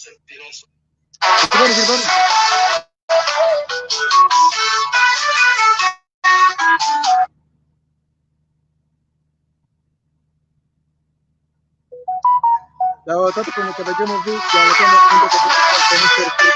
Itti bani, itti bani. Daawwattoota keenya kabajamoo fi jaallatamoo hunda keessatti share share.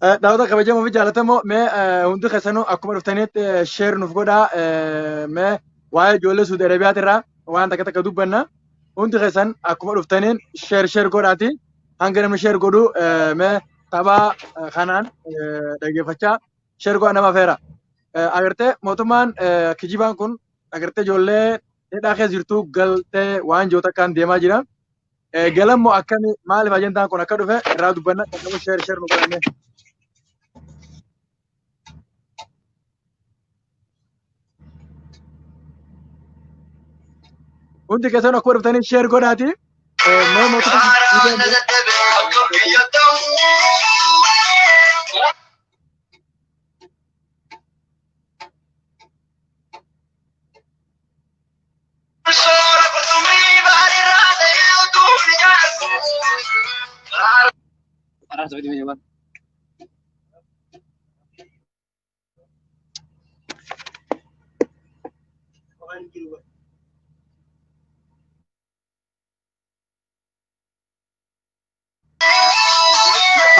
Daawwattoota kabajamoo fi jaallatamoo, mee hundi keessanuu akkuma dhuftanitti share nuuf godhaa. Mee waa'ee ijoollee Suudi Arabiyaatirraa waan takka takka dubbanna. Hundi keessan akkuma dhuftaniin share share godhaati. Hanga namni share godhu mee tapha kanaan dhaggeeffachaa share godhaa nama feera. Agartee mootummaan kijibaan kun agartee ijoollee hidhaa keessa jirtu galtee waan jiru takkaan deemaa jira. Galammoo akkami, maaliif ajandaan kun akka dhufe irraa dubbanna. Nama share share nu godhame. Hundi keessan akkuma dhuftanii share godhaati. Mee mootummaan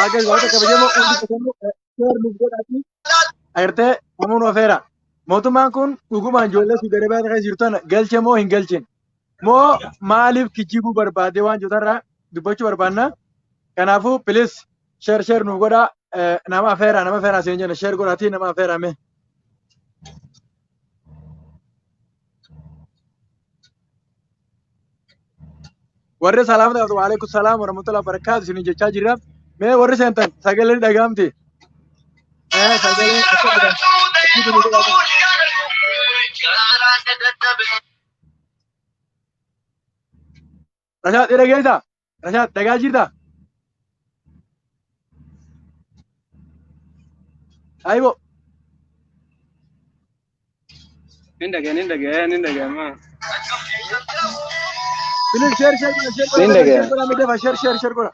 Akka gaafata kabajamoo, hundi keessanuu share nuuf godhaati. Agartee namoonni afeera. Mootummaan kun dhugumaan ijoollee Suudi Arabiyaa keessa jirtu tana galche moo hin galchine? Moo maaliif kijibuu barbaade waan jirtu irraa dubbachuu barbaanna. Kanaafuu please share share nuuf godhaa. Nama afeera, nama afeera isin jenna, share godhaatii nama afeera mee. Warri salaamta qabdu, waalaikum salaam warahmatullahi wabarakatuh isin jechaa jirra. Mee warri seentan sagalee ni dhagahamti. Sagalee akka dhagahamti. Rashaad, ni dhageessaa? Rashaad, dhagaa jirtaa? Ayibo. Nin dhagaya, nin dhagaya, nin dhagaya ma. Please share share godha, share Nin godha, dhagaya. share godha, mee dafa share share share godha.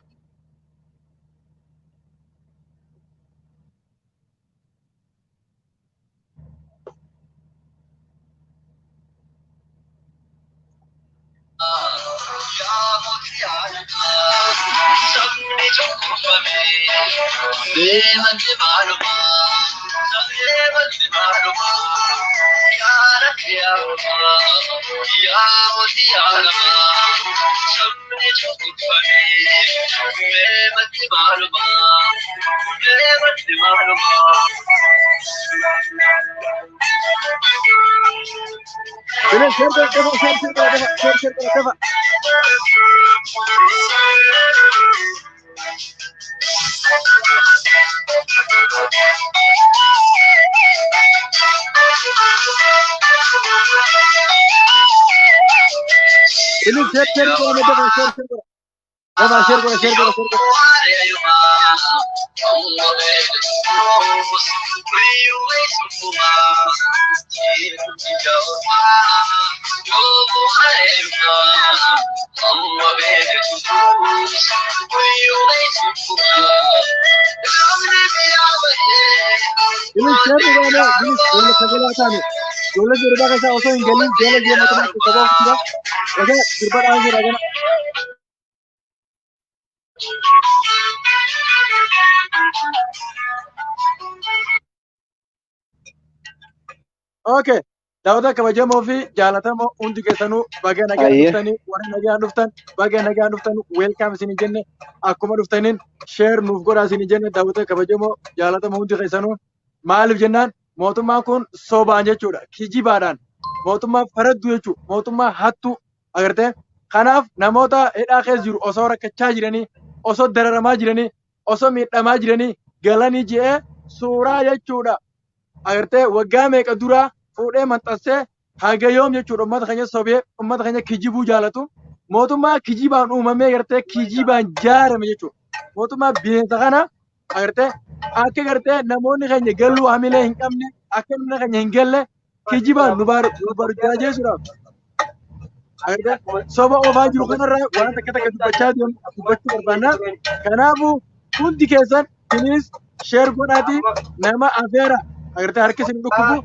Please share godha, dafa share share godha, dafa share share godha, dafa. Please share share godha, mee dafa share share godha. Dafa share godha, share godha, share godha. Please share godha mee, please ijoollee sagalee taane. Ijoollee sirbaa keessaa osoo hin galin jala jala mootummaa keessa bahuuf jira. Egaa sirba dhaan jira gana. Okay. Daawwata kabajamoo fi jaalatamoo hundi keessanuu baga nagaan dhuftanii, warri nagaan dhuftan baga nagaan dhuftan, welcome isin jenne. Akkuma dhuftaniin share nuuf godhaa isin jenne. Daawwata kabajamoo jaalatamoo hundi keessanuu, maaliif jennaan mootummaan kun sobaan jechuudha, kijibaadhaan, mootummaa faradduu jechuudha, mootummaa hattuu agartee. Kanaaf namoota hidhaa keessa jiru osoo rakkachaa jiranii, osoo dararamaa jiranii, osoo miidhamaa jiranii galanii je'ee suuraa jechuudha agartee waggaa meeqa duraa fuudhee maxxansee haga yoom jechuudha. Uummata keenya sobee uummata keenya kijibuu jaalatu. Mootummaa kijibaan uumamee gartee kijibaan jaarame jechuudha. Mootummaa bineensa kana agartee akka gartee namoonni keenya galuu hamilee hin qabne, akka namni keenya hin galle kijibaan nu barjaajeessuudhaaf agartee soba oofaa jiru kanarraa waan takka takka dubbachaa deemu dubbachuu barbaanna. Kanaafuu hundi keessan please share godhaatii nama afeera. Agartee harki isin dhukkubu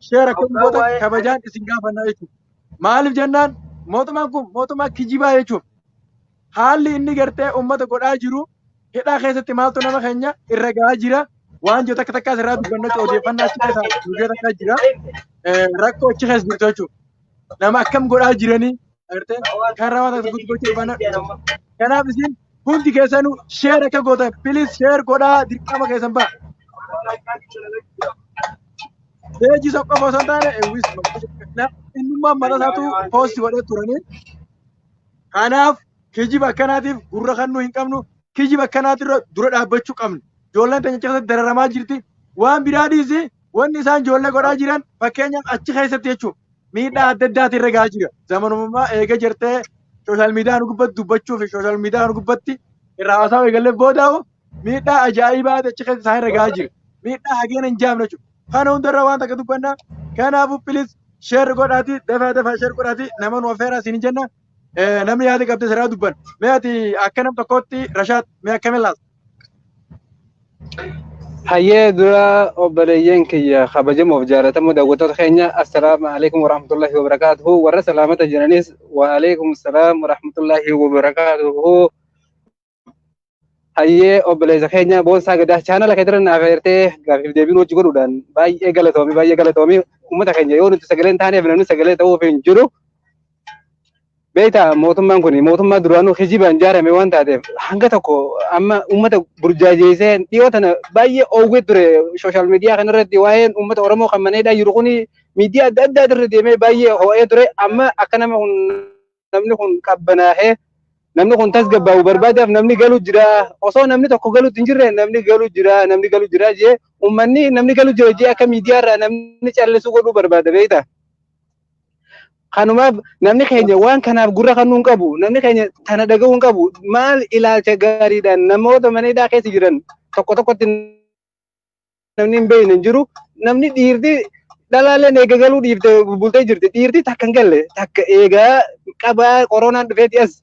share akka gootan kabajaan isin gaafannaa jechuudha. Maaliif jennaan mootummaan kun mootummaa kijibaa jechuudha. Haalli inni gartee uummata godhaa jiru, hidhaa keessatti maaltu nama keenya irra gahaa jira waan jiru takka takkaas irraa dubbanna. Odeeffannaa achi keessa nugee takka jira. Rakkoo achi keessa jirtu jechuudha. Nama akkam godhaa jiranii agartee kan raawwatan dubbachuu barbaanna. Kanaaf isin hundi keessanuu share akka gootan, please share godhaa, dirqama keessan ba'a. Peejii isa qofa osoo hin taane innummaan mataa isaatu post godhee turanii. Kanaaf kijiba akkanaatiif gurra kennuu hin qabnu. Kijiba akkanaatirra dura dhaabbachuu qabna. Ijoolleen teenya achi keessatti dararamaa jirti. Waan biraa dhiisi, wanni isaan ijoollee godhaa jiran fakkeenyaaf achi keessatti jechuudha. Miidhaa adda addaati irra gahaa jira. Zamanummaa eega jirtee social media nu gubbatti dubbachuu fi social media nu gubbatti irraa haasaa eegallee boodaa'u miidhaa ajaa'ibaa achi keessa isaan irra gahaa jira. Miidhaa hageena hin jaamne jechuudha. Kana hundarra waan takka dubbanna. Kanaafuu please share godhaati, dafaa dafaa share godhaati nama nu affeeraa isin jenna. Namni yaada qabde sirraa dubban. Mee ati akka nam tokkootti, Rashaad, mee akkamiin laata? Hayyee, dura obboleeyyan kiyya kabajamoof jaalatamoo daawwattoota keenya, assalaamu alaikum warahmatullahi wabarakaatuhu. Warra salaamata jiranis waalaikum salaam warahmatullahi wabarakaatuhu. Hayyee, obboleessa keenya Boonsaa Gadaa, chaanala keetirra naaf eertee gaafiif deebiin hojii godhuudhaan baay'ee galatoomi, baay'ee galatoomi. Uummata keenya yoo nuti sagalee hin taaneef namni sagalee ta'uuf hin jiru. Beektaa, mootummaan kun mootummaa duraanuu kijibaan ijaarame waan taateef hanga tokko amma uummata burjaajeessee dhiyoo tana baay'ee oowwee ture. Social media kanarratti waa'een uummata Oromoo kan maneedhaa jiru kuni miidiyaa adda addaa irra deemee baay'ee ho'ee ture. Amma akka nama kun namni kun qabbanaahee, namni kun tasgabbaa'u barbaadaaf namni galu jira. Osoo namni tokko galuutti hin jirre namni galu jira, namni galu jira jee uummanni namni galu jira jee akka miidiyaa irraa namni callisuu godhuu barbaada, beektaa. Kanumaaf namni keenya waan kanaaf gurra kennuu hin qabu. Namni keenya tana dhaga'uu hin qabu. Maal ilaalcha gaariidhaan namoota mana hidhaa keessa jiran tokko tokkotti namni hin beekne hin jiru. Namni dhiirti dhalaaleen eega galuu dhiifte bultee jirti. Dhiirti takka hin galle, takka eegaa qabaa koronaan dhufeeti as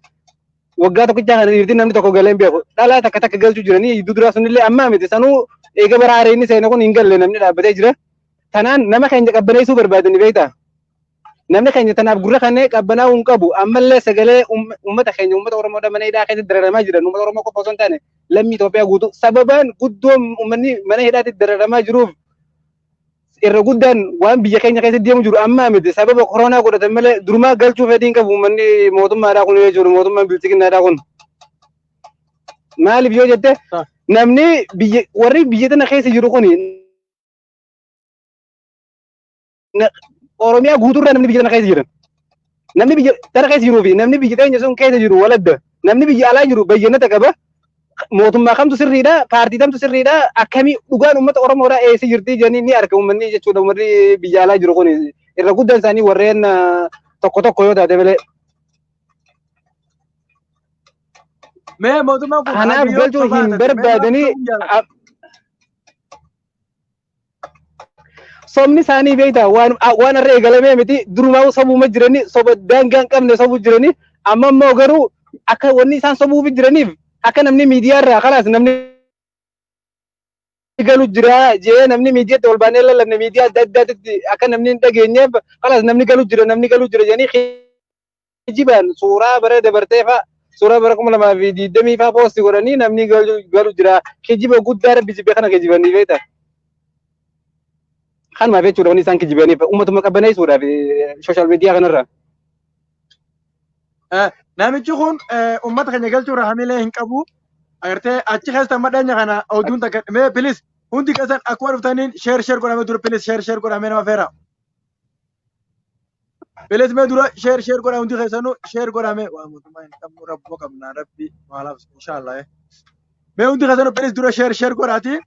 waggaa tokkichaa kana dhiirti namni tokko galee hin beeku. Dhalaa takka takka galchuu jiranii iddoo duraa sunillee ammaa miti, sanuu eega bara haareenni seene kun hin galle, namni dhaabbatee jira. Tanaan nama keenya qabbaneessuu barbaadani, beektaa? Namni keenya tanaaf gurra kannee qabbanaa'uu hin qabu. Ammallee sagalee uummata keenya, uummata Oromoo mana hidhaa keessatti dararamaa jiran, uummata Oromoo qofa osoo hin taane lammii Itoophiyaa guutuu, sababaan guddoon uummanni mana hidhaatti dararamaa jiruuf irra guddaan waan biyya keenya keessatti deemu jiru ammaa miti, sababa koronaa godhatan malee durumaa galchuu fedhii hin qabu uummanni mootummaadhaa kun jechuudha, mootummaan bilchiginnaadhaa kun. Maaliif yoo jette, namni biyya warri biyya tana keessa jiru kun Oromiyaa guutuurraa namni biyya tana keessa jiran. Namni biyya tana keessa jiruu fi namni biyya teenya sun keessa jiru waladda. Namni biyya alaa jiru bayyanata qaba. Mootummaa kamtu sirriidha, paartii kamtu sirriidha, akkamii dhugaan uummata Oromoodhaa eessa jirti jedhanii ni arga uummanni jechuudha. Uummanni biyya alaa jiru kun irra guddaan isaanii warreen tokko tokko yoo taate malee. Mee mootummaan kun Kanaaf haga yoom galchuu sobaa hin taate? Mee maaf barbaadanii ta'uu jaalata? Sobni isaanii, beektaa, waan irra eegalamee miti, durumaa sobuma jiranii, soba daangaa hin qabne sobu jiranii. Amma immoo garuu akka wanni isaan sobuuf jiraniif akka namni miidiyaa irraa kalaas namni galu jira jee namni miidiyaatti ol baanee lallabne, miidiyaa adda addaatti akka namni hin dhageenyeef kalaas namni galu jira, namni galu jira jedhanii kijibaan suuraa bara dabartee fa'a, suuraa bara 2020 fa'a post godhanii namni galu jira. Kijiba guddaa rabbi jibbe kana kijibanii, beektaa. Kanumaaf jechuudha wanni isaan kijibaniif uummatuma qabbaneessuudhaaf social media kanarra. Namichi kun uummata keenya galchuurra hamilee hin qabu. Agartee achi keessa madhanya kana oduun takka mee please hundi keessan akkuma dhuftaniin share share godhamee dura, please share share godhamee nama feera. Please mee dura share share godhaa, hundi keessanuu share godhamee. Waa mootummaa hin qabnu, rabboo qabna, rabbi maalaaf inshaallah. Mee hundi keessanuu please dura share share godhaati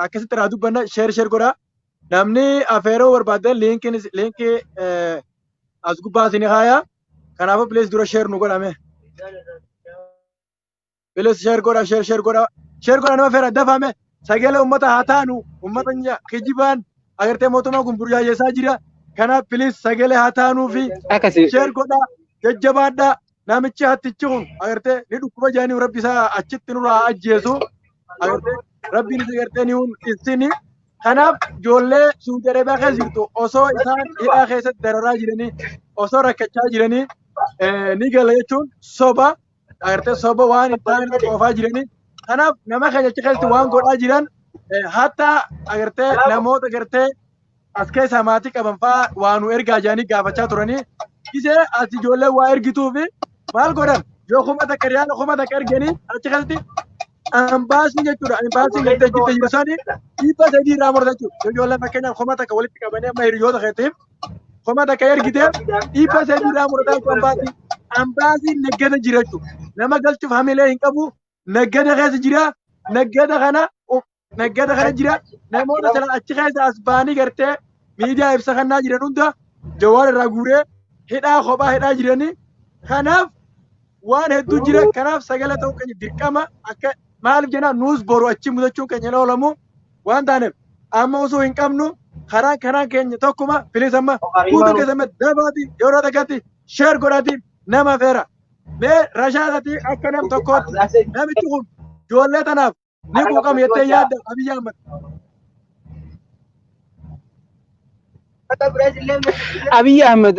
akkasitti irraa dubbanna. Share share godhaa. Namni afeeroo barbaaddan liinkii as gubbaa isinii haaya. Kanaafuu please dura share nu godhame. Please share godha, share share godha. Share godha, nama feera dafame. Sagalee uummata haa taanu. Uummata kijibaan agartee mootummaan kun burjaajessaa jira. Kanaaf please sagalee haa taanuu fi Akkasii. share godha, jajjabaadha. Namichi hattichi kun agartee ni dhukkuba jedhanii rabbi isaa achitti nurraa ajjeesu. Agartee rabbiin isa agartee ni hun isini. Kanaaf ijoollee Suudi Arabiyaa keessa jirtu osoo isaan hidhaa keessatti dararaa jiranii, osoo rakkachaa jiranii ni gala jechuun soba, agartee soba waan hin taane oofaa jiranii. Kanaaf nama keenya achi keessatti waan godhaa jiran hatta agartee namoota agartee as keessaa maatii qaban fa'aa waa nu ergaa jedhanii gaafachaa turanii. Isee as ijoollee waa ergituu fi maal godhan, yoo 1000 riyaala 1000 erganii achi keessatti ambaasiin jechuudha. Ambaasiin gartee jidda jiru sani 300 irraa murata jechuudha. Yoo ijoolleen fakkeenyaaf 1000 walitti qabanii amma hiriyoota keetiif 1000 ergitee 300 irraa murata jechuudha ambaasiin. Ambaasiin naggada jira jechuudha. Nama galchuuf hamilee hin qabu. Naggada keessa jira. Naggada kana jira. Namoota sana achi keessa as ba'anii gartee miidiyaa ibsa kannaa jiran hunda Jawaar irraa guuree hidhaa kophaa hidhaa jiranii. Kanaaf waan hedduu jira. Kanaaf sagalee ta'uu keenya dirqama. Akka maaliif jennaan nuus boru achi mudachuun keenya hin oolamu waan taaneef amma osoo hin qabnu karaan karaan keenya tokkuma. Please amma guutuu keessa dabaati yeroo takkatti share godhaati nama feera. Mee rashaadati akka nam tokkootti namichi kun ijoollee tanaaf ni quuqama jettee yaadda, Abiyyi Ahmad? Abiyyi Ahmed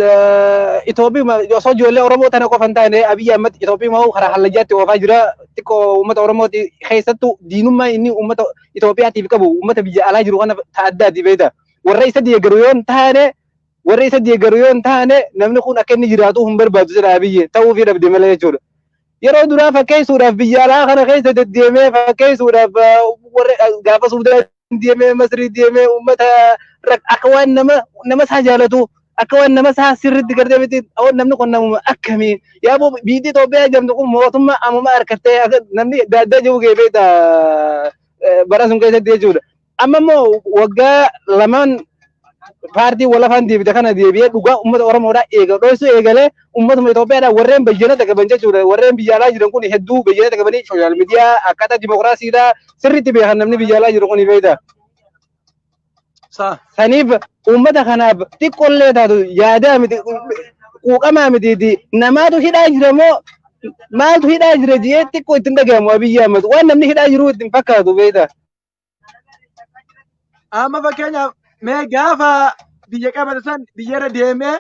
Itoophiyaa osoo ijoollee Oromoo tana qofa hin taane, Abiyyi Ahmed Itoophiyaa karaa hallayyaatti oofaa jira. Xiqqoo uummata Oromooti keessattuu diinummaa inni uummata Itoophiyaatiif qabu uummata biyya alaa jiru kana ta addaati beekta. Warra isa deeggaru yoo hin taane, warra isa deeggaru yoo hin taane, namni kun akka inni jiraatu hin barbaadu jedha Abiyyi ta'uufii dhabde malee jechuudha. Yeroo duraa fakkeessuudhaaf biyya alaa kana keessa deddeemee fakkeessuudhaaf warra gaafa Suudaan deemee, Masrii deemee, uummata akka waan nama isaa jaalatu, akka waan nama isaa sirriitti gartee miti, namni kun namuma akkamii yaaboo biyyi Itoophiyaa jedhamtu kun mootummaa amuma harkattee akka namni daaddaa jiru ga'ee beekta bara sun keessatti jechuudha. Amma immoo waggaa lamaan paartii walafaan deebite kana deebi'ee dhugaa uummata Oromoodhaa eega dhoysuu eegalee uummatuma Itoophiyaadhaa warreen bayyanata qaban jechuudha. Warreen biyya alaa jiran kun hedduu bayyanata qabanii social media akkaataa dimokiraasiidhaa sirriitti beekan namni biyya alaa jiru kun beekta. Saniif uummata kanaaf xiqqoollee taatu yaadaa miti, quuqamaa mitiiti, namaatu hidhaa jira moo maaltu hidhaa jira jee xiqqoo ittiin dhagahamu Abiyyi Ahmad waan namni hidhaa jiru ittiin fakkaatu beekta. Amma fakkeenyaaf mee gaafa biyya qabate san biyyarra deemee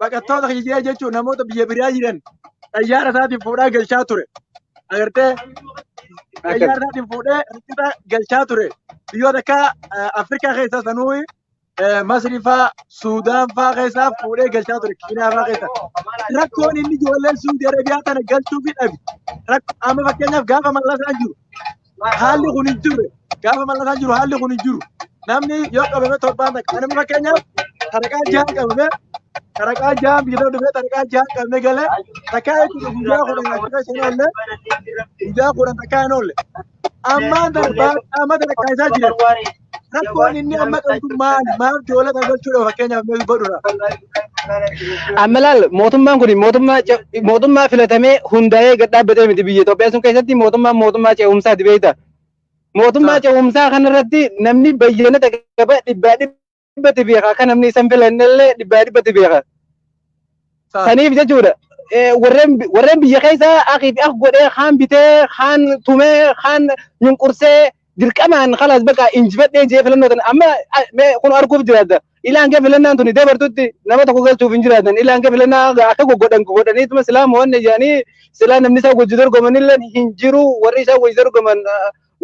baqattoota kijijee jechuun namoota biyya biraa jiran xayyaara isaatiin fuudhaa galchaa ture. Agartee xayyaara isaatiin fuudhee rakkata galchaa ture. Biyyoota akka Afrikaa keessaa sanuu Masrii faa, Suudaan faa keessaa fuudhee galchaa ture. Kiinaa faa keessa. Rakkoon inni ijoolleen Suudii Arabiyaa tana galchuufi dhabe. Amma fakkeenyaaf gaafa mallasaan jiru haalli kun hin jirre. Gaafa mallasaan jiru haalli kun hin jiru. Namni yoo qabame torbaan takka. Namni fakkeenyaaf taraqaa jahan qabame, taraqaa jahan biyya dhufee taraqaa jahan qabame galee takkaa jechuudha guyyaa 10 achi keessa hin oolle, guyyaa 10 takkaa hin oolle. Ammaan darbaa amma taraqaa isaa jiran. Rakkoon inni amma qabdu maali? Maaf ijoollee kana galchuudha fakkeenyaaf mee godhudha? Amma laal, mootummaan kun mootummaa filatamee hundaa'ee gad dhaabbatee miti. Biyya Itoophiyaa sun keessatti mootummaan mootummaa ce'umsaati beekta. Mootummaa ce'umsaa kanarratti namni bayyanata qaba dhibbaa dhibbatti beeka, akka namni isan filannellee dhibbaa dhibbatti beeka. Saniif jechuudha. Warreen biyya keessaa akii fi ak godhee kaan bitee, kaan tumee, kaan nyunqursee dirqamaan kalaas bakka injifadhee jee filannoo tana amma mee kun arguuf jiraata. Ilaan kee filannaan tuni dabartutti nama tokko galchuuf hin jiraatan. Ilaan kee filannaa akka goggodhan godhaniituma silaa mo'anne jedhanii silaa namni isaa wajji dorgomanillee hin jiru. Warri isaa wajji dorgoman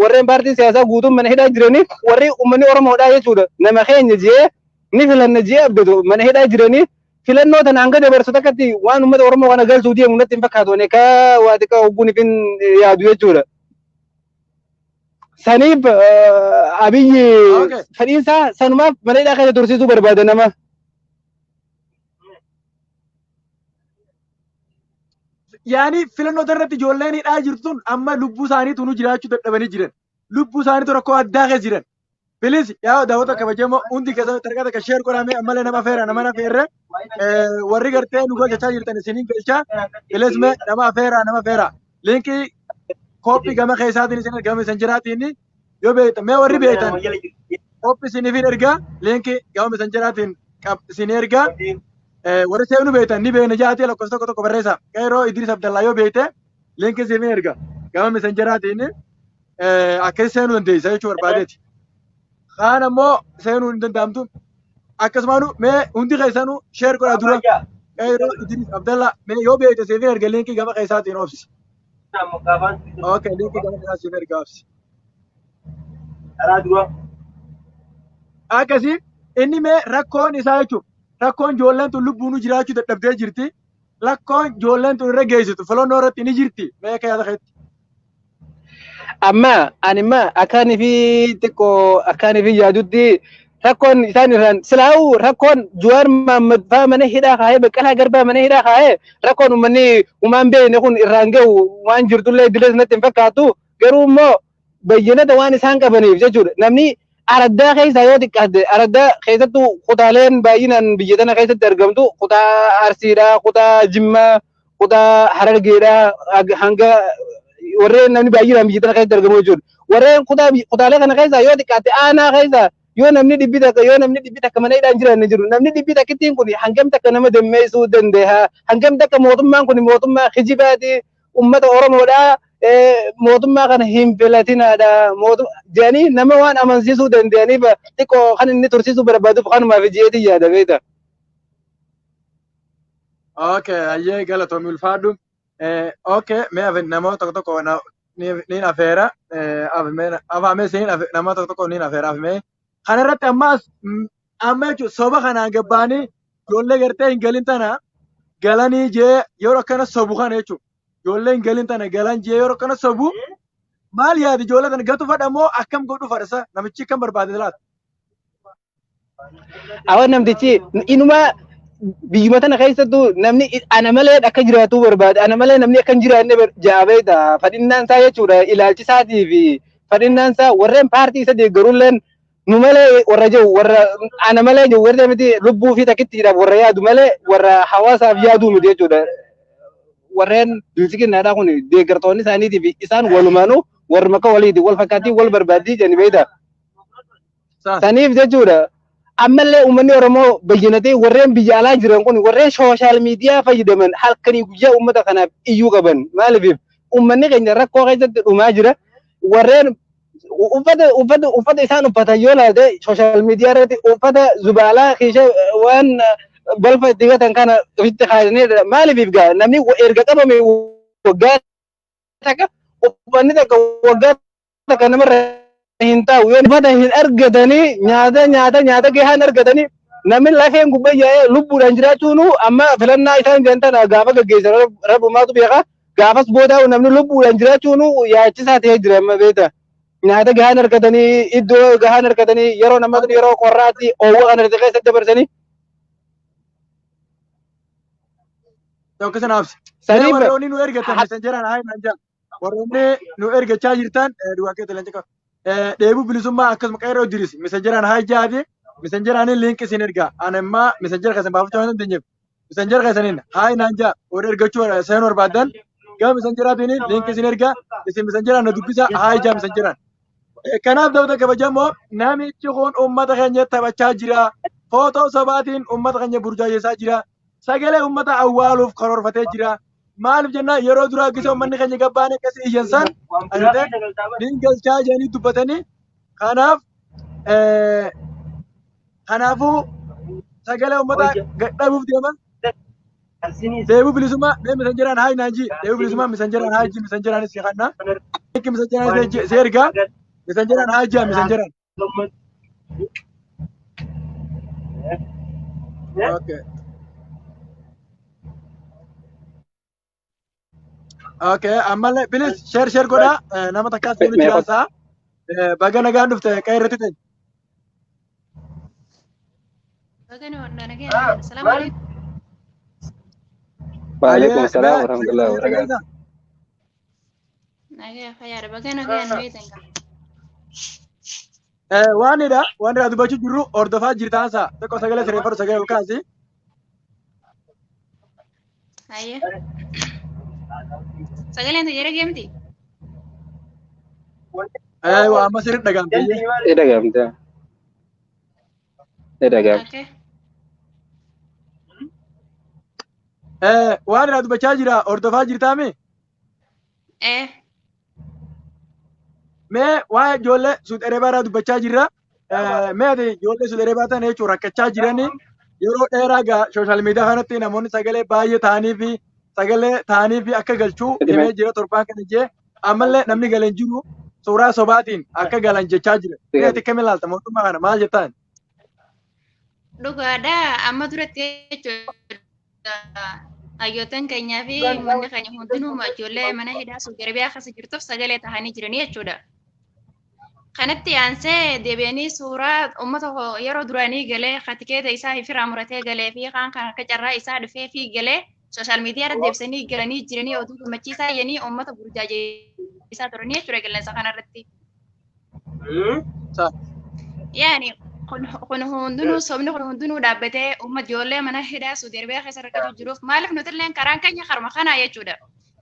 Warreen paartii siyaasaa guutuun mana hidhaa jiranii, warri uummanni Oromoodhaa jechuudha. Nama keenya jee ni filanna jee abdatu mana hidhaa jiranii, filannoo tana hanga dabarsu takkatti waan uummata Oromoo kana galchuu deemu natti hin fakkaatu, ani akka waa xiqqaa hogguun ifin yaadu jechuudha. Saniif Abiyyi fedhiinsaa sanumaaf mana hidhaa keessa tursiisuu barbaada nama. Yaani filannoo irratti ijoolleen hidhaa jirtu tun amma lubbuu isaaniitu nu jiraachuu dadhabanii jiran. Lubbuu isaaniitu rakkoo addaa keessa jiran. Please, yaa daawwata kabajamoo, hundi keessan tarkaa takka share godhame. Ammallee nama afeera, nama afeerre, warri gartee nu galchaa jirtan isiniin galchaa. Please, mee nama afeera, nama afeera. Linkii copy gama keessaatiin isin gama isin jiraatiin yoo beektan, mee warri beektan copy isiniif ergaa, linkii gama isin jiraatiin isin ergaa. Warri seenu beektan ni beekna jaatee lakkoofsa tokko tokko barreessa. Qeeroo Idris Abdallaa yoo beekte linkii isiniif erga gama isin jiraatiin akkasi seenuu dandeessa jechuu barbaadeeti. Kaan ammoo seenuu hin danda'amtu. Akkasumaanu mee hundi keessanuu share godhaa dura. Qeeroo Idris Abdallaa, mee yoo beekte siif erga linkii gama keessaatiin, obsi. Okay, linkii gama keessaa siif erga, obsi. Akkasii inni mee rakkoon isaa jechuun rakkoon ijoolleen tun lubbuun jiraachuu dadhabdee jirti. Rakkoon ijoolleen tun irra geessitu filannoo irratti ni jirti. Mee akka yaada keetti. Amma ani imma akkaanii fi xiqqoo akkaanii fi yaadutti rakkoon isaan irraan silaa'u rakkoon Jawaar Mahammad faa mana hidhaa kaa'ee, Baqqalaa Garbaa mana hidhaa kaa'ee, rakkoon uummanni uumaan beekne kun irraan gahu waan jirtullee dilees natti hin fakkaatu. Garuu immoo bayyanata waan isaan qabaniif jechuudha. Namni araddaa keessaa yoo xiqqaate, araddaa keessattuu kutaaleen baay'inaan biyya tana keessatti argamtu kutaa Arsiidhaa, kutaa Jimmaa, kutaa Harargeedhaa, hanga warreen namni baay'inaan biyya tana keessatti argamu jechuudha. Warreen kutaa kutaalee kana keessaa yoo xiqqaate aanaa keessaa yoo namni 100 mana hidhaan jiran jiru, namni 100n kun hangam takka nama dammeessuu danda'a? Hangam takka mootummaan kun mootummaa kijibaati, ummata Oromoodhaa mootummaa kana hin filatinaadha jedhanii nama waan amansiisuu danda'aniif xiqqoo kan inni tursiisuu barbaaduuf kanumaaf ji'eetii yaada, beekta. Okay, ayyee, galatoomi, ulfaadhu. Okay, mee namoota tokko tokko niin afeera. Afaamee siin namoota tokko tokko niin afeera afimee. Kanarratti ammaas amma jechuun soba kanaan gabbaanii ijoollee gartee hin galin tana galanii jee yeroo akkana sobu kana jechuudha. Ijoollee hin galin tana galan jee yeroo akkana sobu maal yaadi? Ijoollee tana gatu fadha moo akkam godhu fadha? Namichi akkam barbaade laata? Awan namtichi inuma biyyuma tana keessattuu namni ana malee akka jiraatu barbaada. Ana malee namni akka hin jiraanne ja'a, beekta. Fadhinnaan isaa jechuudha, ilaalchi isaatii fi fadhinnaan isaa warreen paartii isa deeggarulleen nu malee warra jiru, warra ana malee jiru, warra miti, lubbuu fi takkittiidhaaf warra yaadu malee warra hawaasaaf yaaduu miti jechuudha. Warreen bilchiginnaadhaa kun deeggartoonni isaaniitii fi isaan walumaanuu warra makka waliiti wal fakkaatii wal barbaaddii jedhani, beekta. Saniif jechuudha. Ammallee uummanni Oromoo bayyinatee warreen biyya alaa jiran kun, warreen social media fayyadaman, halkanii guyyaa uummata kanaaf iyyuu qaban. Maaliif? Uummanni keenya rakkoo keessatti dhumaa jira. Warreen uffata isaan uffatan yoo ilaalte, social media irratti uffata zubaalaa kiisha waan balfa itti gatan kana ofitti kaasanii. Maaliif gaa namni erga qabame waggaa takka, uffanni takka waggaa takka namarra hin taa'u. Yoo uffata hin argatanii, nyaata gahaa hin argatanii, namni lafeen gubbaa yaa'ee lubbuudhaan jiraachuun amma filannaa isaan jiran tana gaafa gaggeessan rabbumaatu beeka. Gaafas booda namni lubbuudhaan jiraachuun yaachisaa ta'ee jira amma, beekta. Nyaata gahaa hin argatanii, iddoo gahaa hin argatanii, yeroo namni yeroo qorraatti oowwa kana keessatti dabarsanii. Tokko sanaaf. Mee warroonni nu ergatan messengeraan haa himan jaa. Warroonni nu ergachaa jirtan, duwwaa keessa leenca qaba. Dheebuu bilisummaa akkasuma qeerroo Idris messengeraan haa jaati. Messengeraan link isin erga. Ani immoo messenger keessan baafachuu waan dandeenyeef. Messenger keessaniin haa naan jaa, warri ergachuu seenuu barbaadan gama messengeraatiin link isin erga. Isin messengeraan na dubbisa, haa jaa messengeraan. Kanaaf daawwata kabajamoo, namichi kun uummata keenya taphachaa jira. Footoo sobaatiin uummata keenya burjaajessaa jira. Sagalee uummata awwaaluuf karoorfatee jira. Maaliif jennaan, yeroo duraa gisa uummanni keenya gabbaan akkasii iyyan san agartee niin galchaa jedhanii dubbatanii. Kanaaf kanaafuu sagalee uummataa gadhabuuf deema. Deebuu bilisummaa, mee messengeraan haa naan jii. Deebuu bilisummaa, messengeraan haa jii, messengeraanis si kanna. Liinkii misanjaraan si ergaa. Misanjaraan haa jaa misanjaraan. Okay. Okay, ammallee please share share godhaa. Nama takkaa seenu Mee jira qofa. isaa. Baga nagaan dhufte qe'ee irratti ta'e. Assalamu alaikum. Waalaikum Ayyee salaam mee warahmatullahi sagalee wabarakatuh. dhageessaa? Nagaya fayyaadha. Baga nagaan beektan qaba. Waanidha waan irraa dubbachuu jirru hordofaa jirtaan isaa. Tokko sagalee sirreeffadhu sagalee ol kaasi. Ayyee. Sagaleen tajaajila geemti? Waa amma sirriitti dhagahamte iyyee. Ni dhagahamte. Ni dhagahamte. Okay. Waan irraa dubbachaa jira hordofaa jirtaami. Eh. Mee waa'ee ijoollee Suudi Arabiyaa irraa dubbachaa jirra. Mee ati ijoollee Suudi Arabiyaa tana jechuun rakkachaa jiranii yeroo dheeraa gaa social media kanatti namoonni sagalee baay'ee ta'anii fi sagalee ta'anii fi akka galchuu himee jira torbaan kana jee ammallee namni galan jiru suuraa sobaatiin akka galan jechaa jira. Mee ati akkam ilaalta mootummaa kana maal jettaan? Dhugaadha. Amma duratti jechuudha. Hayyoottan keenyaa fi uummanni keenya hundinuu ijoollee mana hidhaa Suudi Arabiyaa keessa jirtuuf sagalee tahanii jiranii jechuudha. Kanatti aansee deebi'anii suuraa uummata yeroo duraanii galee tikeeta isaa ifiraa muratee galee fi kaan kan akka carraa isaa dhufee fi galee social media irra deebisanii galanii jiranii oduu gammachiisaa jedhanii uummata burjaajessaa turanii jechuudha qilleensa kanarratti. Yaani kun hundinuu sobni kun hundinuu dhaabbatee uummata ijoollee mana hidhaa Suudi Arabiyaa keessa rakkachuu jiruuf maaliif nuti illee karaan keenya karuma kanaa jechuudha.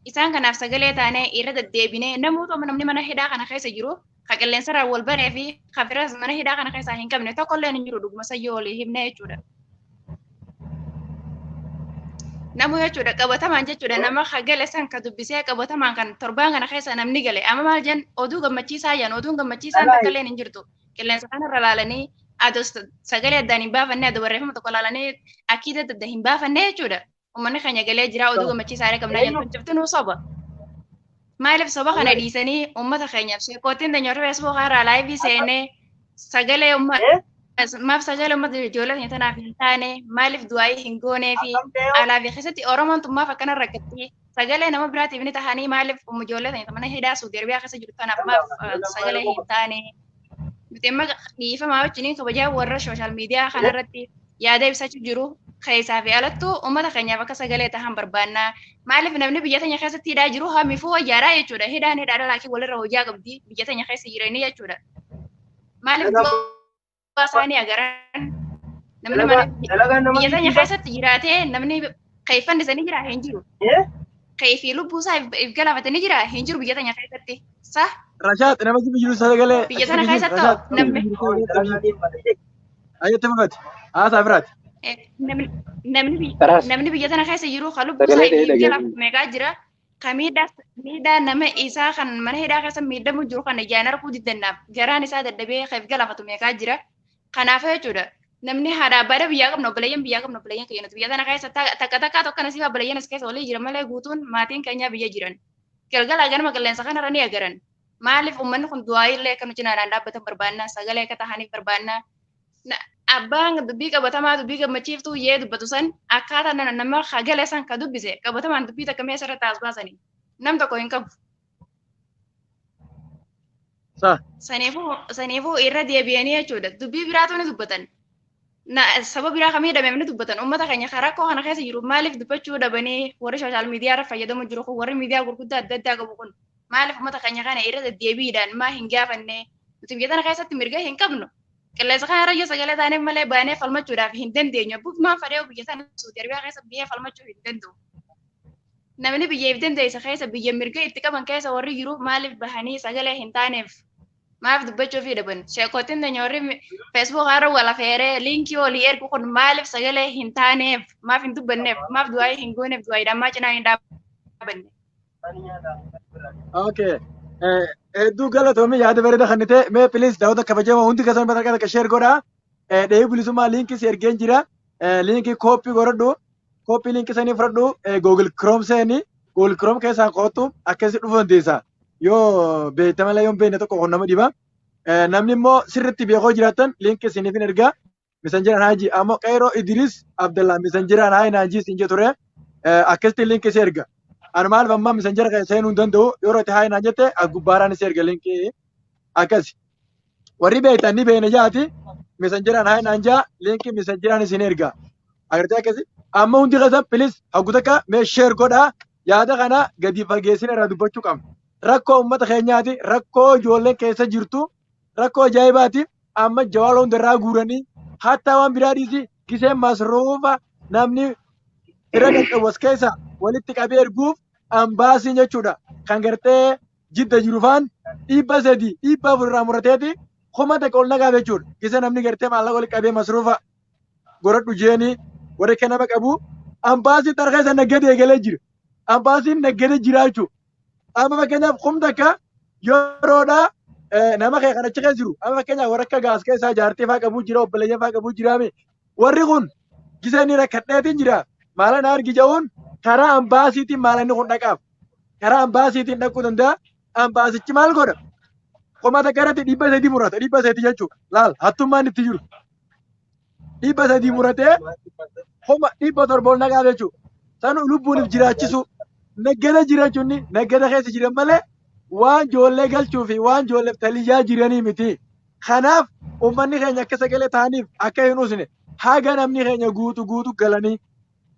Isaan kanaaf sagalee taanee irra deddeebinee namoota namni mana hidhaa kana keessa jiru ka qilleensarraa wal baree fi ka firas mana hidhaa kana keessaa hin qabne tokkollee hin jiru dhuguma sayyoo olii himne jechuudha. Namu jechuudha qabatamaan jechuudha nama ka gale san ka dubbisee qabatamaan kan torbaan kana keessa namni gale amma maal jen oduu gammachiisaa yan oduun gammachiisaan takka illee hin jirtu qilleensa kanarra laalanii adoo sagalee addaan hin baafanne adoo barreeffama tokko laalanii akkiita adda hin baafanne jechuudha. Uummanni keenya galee jira oduu gammachiisaa qabnaa jedhu cuftinuu soba. Maaliif soba kana dhiisanii uummata keenyaaf sheekootiin teenya warra Facebook irraa live seenee sagalee uummata maaf sagalee uummata ijoollee keenya tanaaf hin taane maaliif du'aayii hin goonee fi alaa fi keessatti Oromoon tun maaf akkana rakkatti sagalee nama biraatiif ni tahanii maaliif ijoollee keenya mana hidhaa Suudi Arabiyaa keessa jiru tanaaf maaf sagalee hin taane nuti amma dhiifamaa wajjiniin kabajaa warra social media kanarratti yaada ibsachuu jiru keessaa fi alattuu uummata keenyaaf akka sagalee tahan barbaannaa. Maaliif namni biyya teenya keessatti hidhaa jiru hamifuu wayyaadhaa jechuudha. Hidhaan hidhaadha laakiin walirra hojii qabdi biyya teenya keessa jiranii jechuudha. Maaliif du'a isaanii agaran namni mana biyya teenya keessatti jiraatee namni keeffannisanii jira hin jiru. Keefii lubbuu isaa if galaafatanii jira hin jiru biyya teenya keessatti. Sa Rashaad nama si jiru sagalee. Biyya tana keessatti namni Ayyatti mafati. Haasaa biraati. Namni biyya tana keessa jiru kan lubbuu isaa if galaafatu meeqaa jira. Ka miidhaa nama isaa kan mana hidhaa keessa miidhamu jiru kan ijaan arguu diddannaaf garaan isaa dadhabee kan if galaafatu meeqaa jira. Kanaaf jechuudha namni haadha abbaadha biyyaa qabna obboleeyyan biyyaa qabna obboleeyyan keenya nuti biyya tana keessa takka takkaa tokko nasiif obboleeyyan as keessa walii jira malee guutuun maatiin keenya biyya jiran. Galgala ganama qilleensa kanarra ni agaran. Maaliif uummanni kun du'aa illee akka nu cinaadhaan dhaabbatan barbaanna sagalee akka tahaniif barbaanna. Abbaan dubbii qabatamaa dubbii gammachiiftuu yee dubbatu san akkaataa nama hagale san ka dubbise qabatamaan dubbii takka meeshaa irratti as baasanii nam tokko hin qabu. Saniifuu irra deebi'anii jechuudha dubbii biraatu ni dubbatan. Saba biraa kamii dhabeef ni dubbatan uummata keenya karaa rakkoo kana keessa jiru maaliif dubbachuu dhabanii warri social media irra fayyadamu jiru kun warri miidiyaa gurguddaa adda addaa qabu kun maaliif uummata keenya kana irra deddeebiidhaan maa hin gaafanne nuti biyya tana keessatti mirga hin qabnu. Qilleensa kana irra yoo sagalee taaneef malee baanee falmachuudhaaf hin dandeenyu. Abbummaan fadhee biyya tana Suudi Arabiyaa keessa biyya falmachuu hin danda'u. Namni biyya if dandeessa keessa biyya mirga itti qaban keessa warri jiru maaliif bahanii sagalee hin taaneef maaf dubbachuu fi dhaban. Sheekootiin teenya warri Facebook irra wal afeeree liinkii olii ergu kun maaliif sagalee hin taaneef maaf hin dubbanneef maaf du'aayii hin gooneef du'aayiidhaan maa cinaa hin dhaabanne. Okay. Hedduu galatoomii yaada bareeda kan ta'e mee please daawwata kabajamoo hundi keessan bakka takka share godhaa. Dheebii bilisummaa liinkii si ergeen jira. Liinkii copy godhadhu. Copy liinkii sanii fudhadhu. Google Chrome seeni. Google Chrome keessaan qo'attu akkasii dhufuu dandeessa. Yoo beekte malee yoo hin beekne tokko kun nama dhiba. Namni immoo sirriitti beekoo jiraatan liinkii isiniif hin ergaa. Misanjiraan Haajii ammoo Qeeroo Idris Abdallaa misanjiraan Haayii Naanjii isin jedhu ture. Akkasitti liinkii si erga. Ani maaliif amma misanjira kana seenuu hin danda'u yeroo itti Haayii naan jette gubbaaraan si erga liinkii akkasi. Warri beektan ni beekna jaati misanjiraan Haayii naan jaa liinkii misanjiraan isin erga. Agartee akkasi. Amma hundi keessan pilis haggu takka mee sheer godhaa yaada kana gadi fageessine irraa dubbachuu qabna. Rakkoo uummata keenyaati rakkoo ijoolleen keessa jirtu rakkoo ajaa'ibaati amma jawaala hundarraa guuranii hattaa waan biraa dhiisi giseen masruufa namni fira qaqqabas keessa walitti qabee erguuf ambaasiin jechuudha kan gartee jidda jiru faan 300 400 irraa murateeti 1000 ol nagaaf jechuudha gisee namni gartee maallaqa walitti qabee masruufa godhadhu jeeni warra kenama qabu ambaasiin tara keessa naggadee eegalee jira ambaasiin naggadee jira jechuudha. Amma fakkeenyaaf 1000 yeroodha nama kee kan achi keessa jiru amma fakkeenyaaf warra akka gaas keessaa jaartii faa qabu jira obboleeyyan faa qabu jira warri kun gisee inni rakkadheetiin jira maala na argi jedhuun karaa ambaasiitiin maala inni kun dhaqaaf karaa ambaasiitiin dhaquu danda'a ambaasichi maal godha 1000 irratti 300 murata 300 jechuudha laal hattummaan itti jiru 300 muratee 700 ol naqaaf jechuudha sanu lubbuuniif jiraachisu naggada jira jechuun naggada keessa jiran malee waan ijoollee galchuu fi waan ijoolleef taliyyaa jiranii miti. Kanaaf uummanni keenya akka sagalee ta'aniif akka hin usne haga namni keenya guutu guutu galanii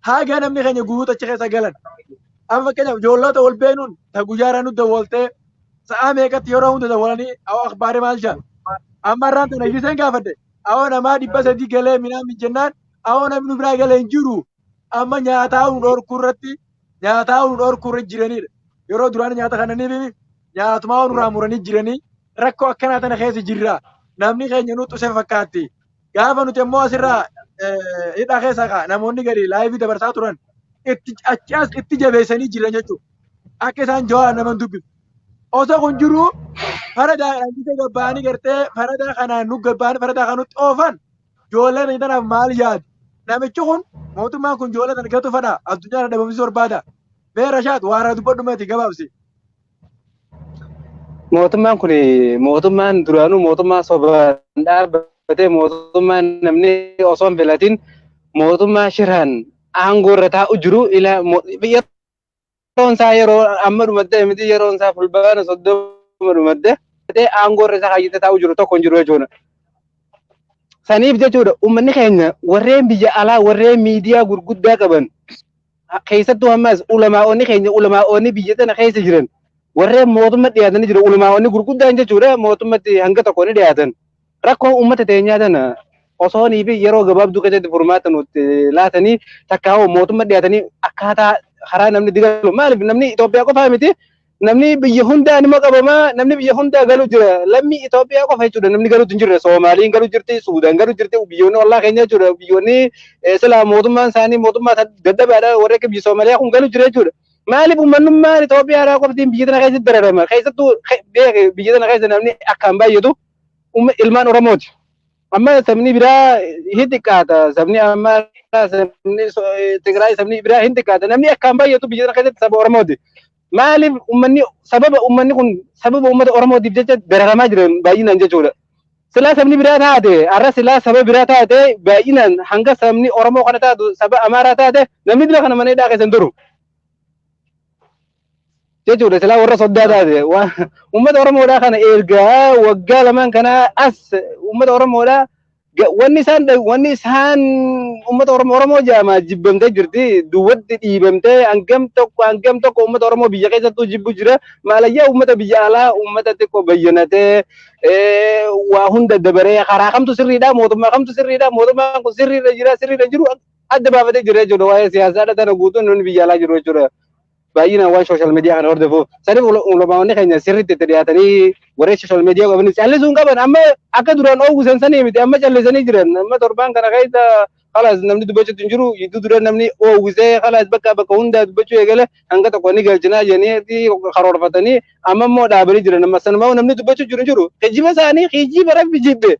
haga namni keenya guutu achi keessa galan. Amma fakkeenyaaf ijoollota wal beenuun ta guyyaarraa nu dawwaltee sa'a meeqatti yeroo hunda dawwalanii awwa akhbaari maal jaa. Amma irraan tana giseen gaafadhe awwa namaa 300 galee minaan jennaan awwa namni nu biraa galee hin jiru. Amma nyaataa nu dhorkuu irratti nyaataa nu dhorkuu irra jiranidha. Yeroo duraan nyaata kana ni nyaatumaa nurraa muranii jiranii rakkoo akkanaa tana keessa jirra. Namni keenya nu xuse fakkaatti. Gaafa nuti immoo asirraa hidhaa keessa kaa namoonni gadi laayivii dabarsaa turan itti achi as itti jabeessanii jiran jechuudha. Akka isaan jawaa nama hin dubbifne. Osoo kun jiru faradaadhaan gisa gabbaanii gartee faradaa kanaan nu gabbaanii faradaa kan nutti oofan ijoolleen tanaaf maal yaadu? Namichi kun mootummaan kun ijoollee tana gatu fadha addunyaa irra dhabamsiisuu barbaada. Mee Rashaad waa irraa dubbadhu meeti gabaabsi. Mootummaan kun mootummaan duraanuu mootummaa sobaan dhaabbatee mootummaan namni osoo hin filatin mootummaa shiraan aangoo irra taa'u jiru ila yeroon isaa yeroo amma dhumattee miti yeroon isaa fulbaana 30 dhumatte aangoo irra isaa kaayyatee taa'u jiru tokko hin jiru jechuudha. Saniif jechuudha uummanni keenya warreen biyya alaa warreen miidiyaa gurguddaa qaban keessattuu ammas ulamaa'onni keenya ulamaa'onni biyya tana keessa jiran warreen mootummaa dhiyaatanii jiru ulamaa'onni gurguddaan jechuudha mootummatti hanga tokko ni dhiyaatan. Rakkoo uummata teenyaa tana osoo nii fi yeroo gabaabduu keessatti furmaata nutti laatanii takkaa'oo mootummaa dhiyaatanii akkaataa karaa namni digalu maaliif namni Itoophiyaa qofaa miti namni biyya hundaa nima qabamaa namni biyya hundaa galu jira lammii Itoophiyaa qofa jechuudha namni galuutu hin jirre Soomaaliin galu jirti Suudaan galu jirti biyyoonni ollaa keenya jechuudha biyyoonni silaa mootummaan isaanii mootummaa dadhabaadha warri akka biyya Soomaaliyaa kun galu jira jechuudha. Maaliif uummanummaan Itoophiyaadhaa qoftiin biyya tana keessatti dararama keessattuu biyya tana keessa namni akkaan baay'atu ilmaan Oromooti. Amma sabni biraa hin xiqqaata sabni Amaaraa sabni Tigraay sabni biraa hin xiqqaata namni akkaan baay'atu biyya tana keessatti saba Oromooti. Maaliif uummanni sababa uummanni kun sababa uummata Oromootiif jecha dararamaa jiran baay'inaan jechuudha. Silaa sabni biraa taate har'a silaa saba biraa taate baay'inaan hanga sabni Oromoo kana taatu saba Amaaraa taate namni dura kana mana hidhaa keessa hin turu. Jechuudha silaa warra soddaa taate uummata Oromoodhaa kana ergaa waggaa lamaan kana as uummata Oromoodhaa wanni isaan uummata Oromoo Oromoo jaamaa jibbamtee jirti duwwatti dhiibamtee hangam tokko uummata Oromoo biyya keessattuu jibbu jira maalayyaa uummata biyya alaa uummata xiqqoo bayyanatee waa hunda dabaree karaa kamtu sirriidha mootummaa kamtu sirriidha mootummaan kun sirriirra jira sirriirra jiru adda baafatee jira jechuudha waa'ee siyaasaadha tana guutuun namni biyya alaa jiru jechuudha. Baay'inaan waan sooshaal miidiyaa kana hordofuuf saniif ulamaa'onni keenya sirriitti itti dhiyaatanii warreen sooshaal miidiyaa qabanis callisuu hin qaban amma akka duraan oowwisan sanii miti amma callisanii jiran amma torbaan kana keessa khalaas namni dubbachuutti hin jiru gidduu dura namni oowwisee khalaas bakka bakka hundaa dubbachuu eegale hanga tokko ni galchinaa jedhanii karoorfatanii amma immoo dhaabanii jiran amma sanumaa namni dubbachuu jiru hin jiru kijiba isaanii kijiba rabbi jibbe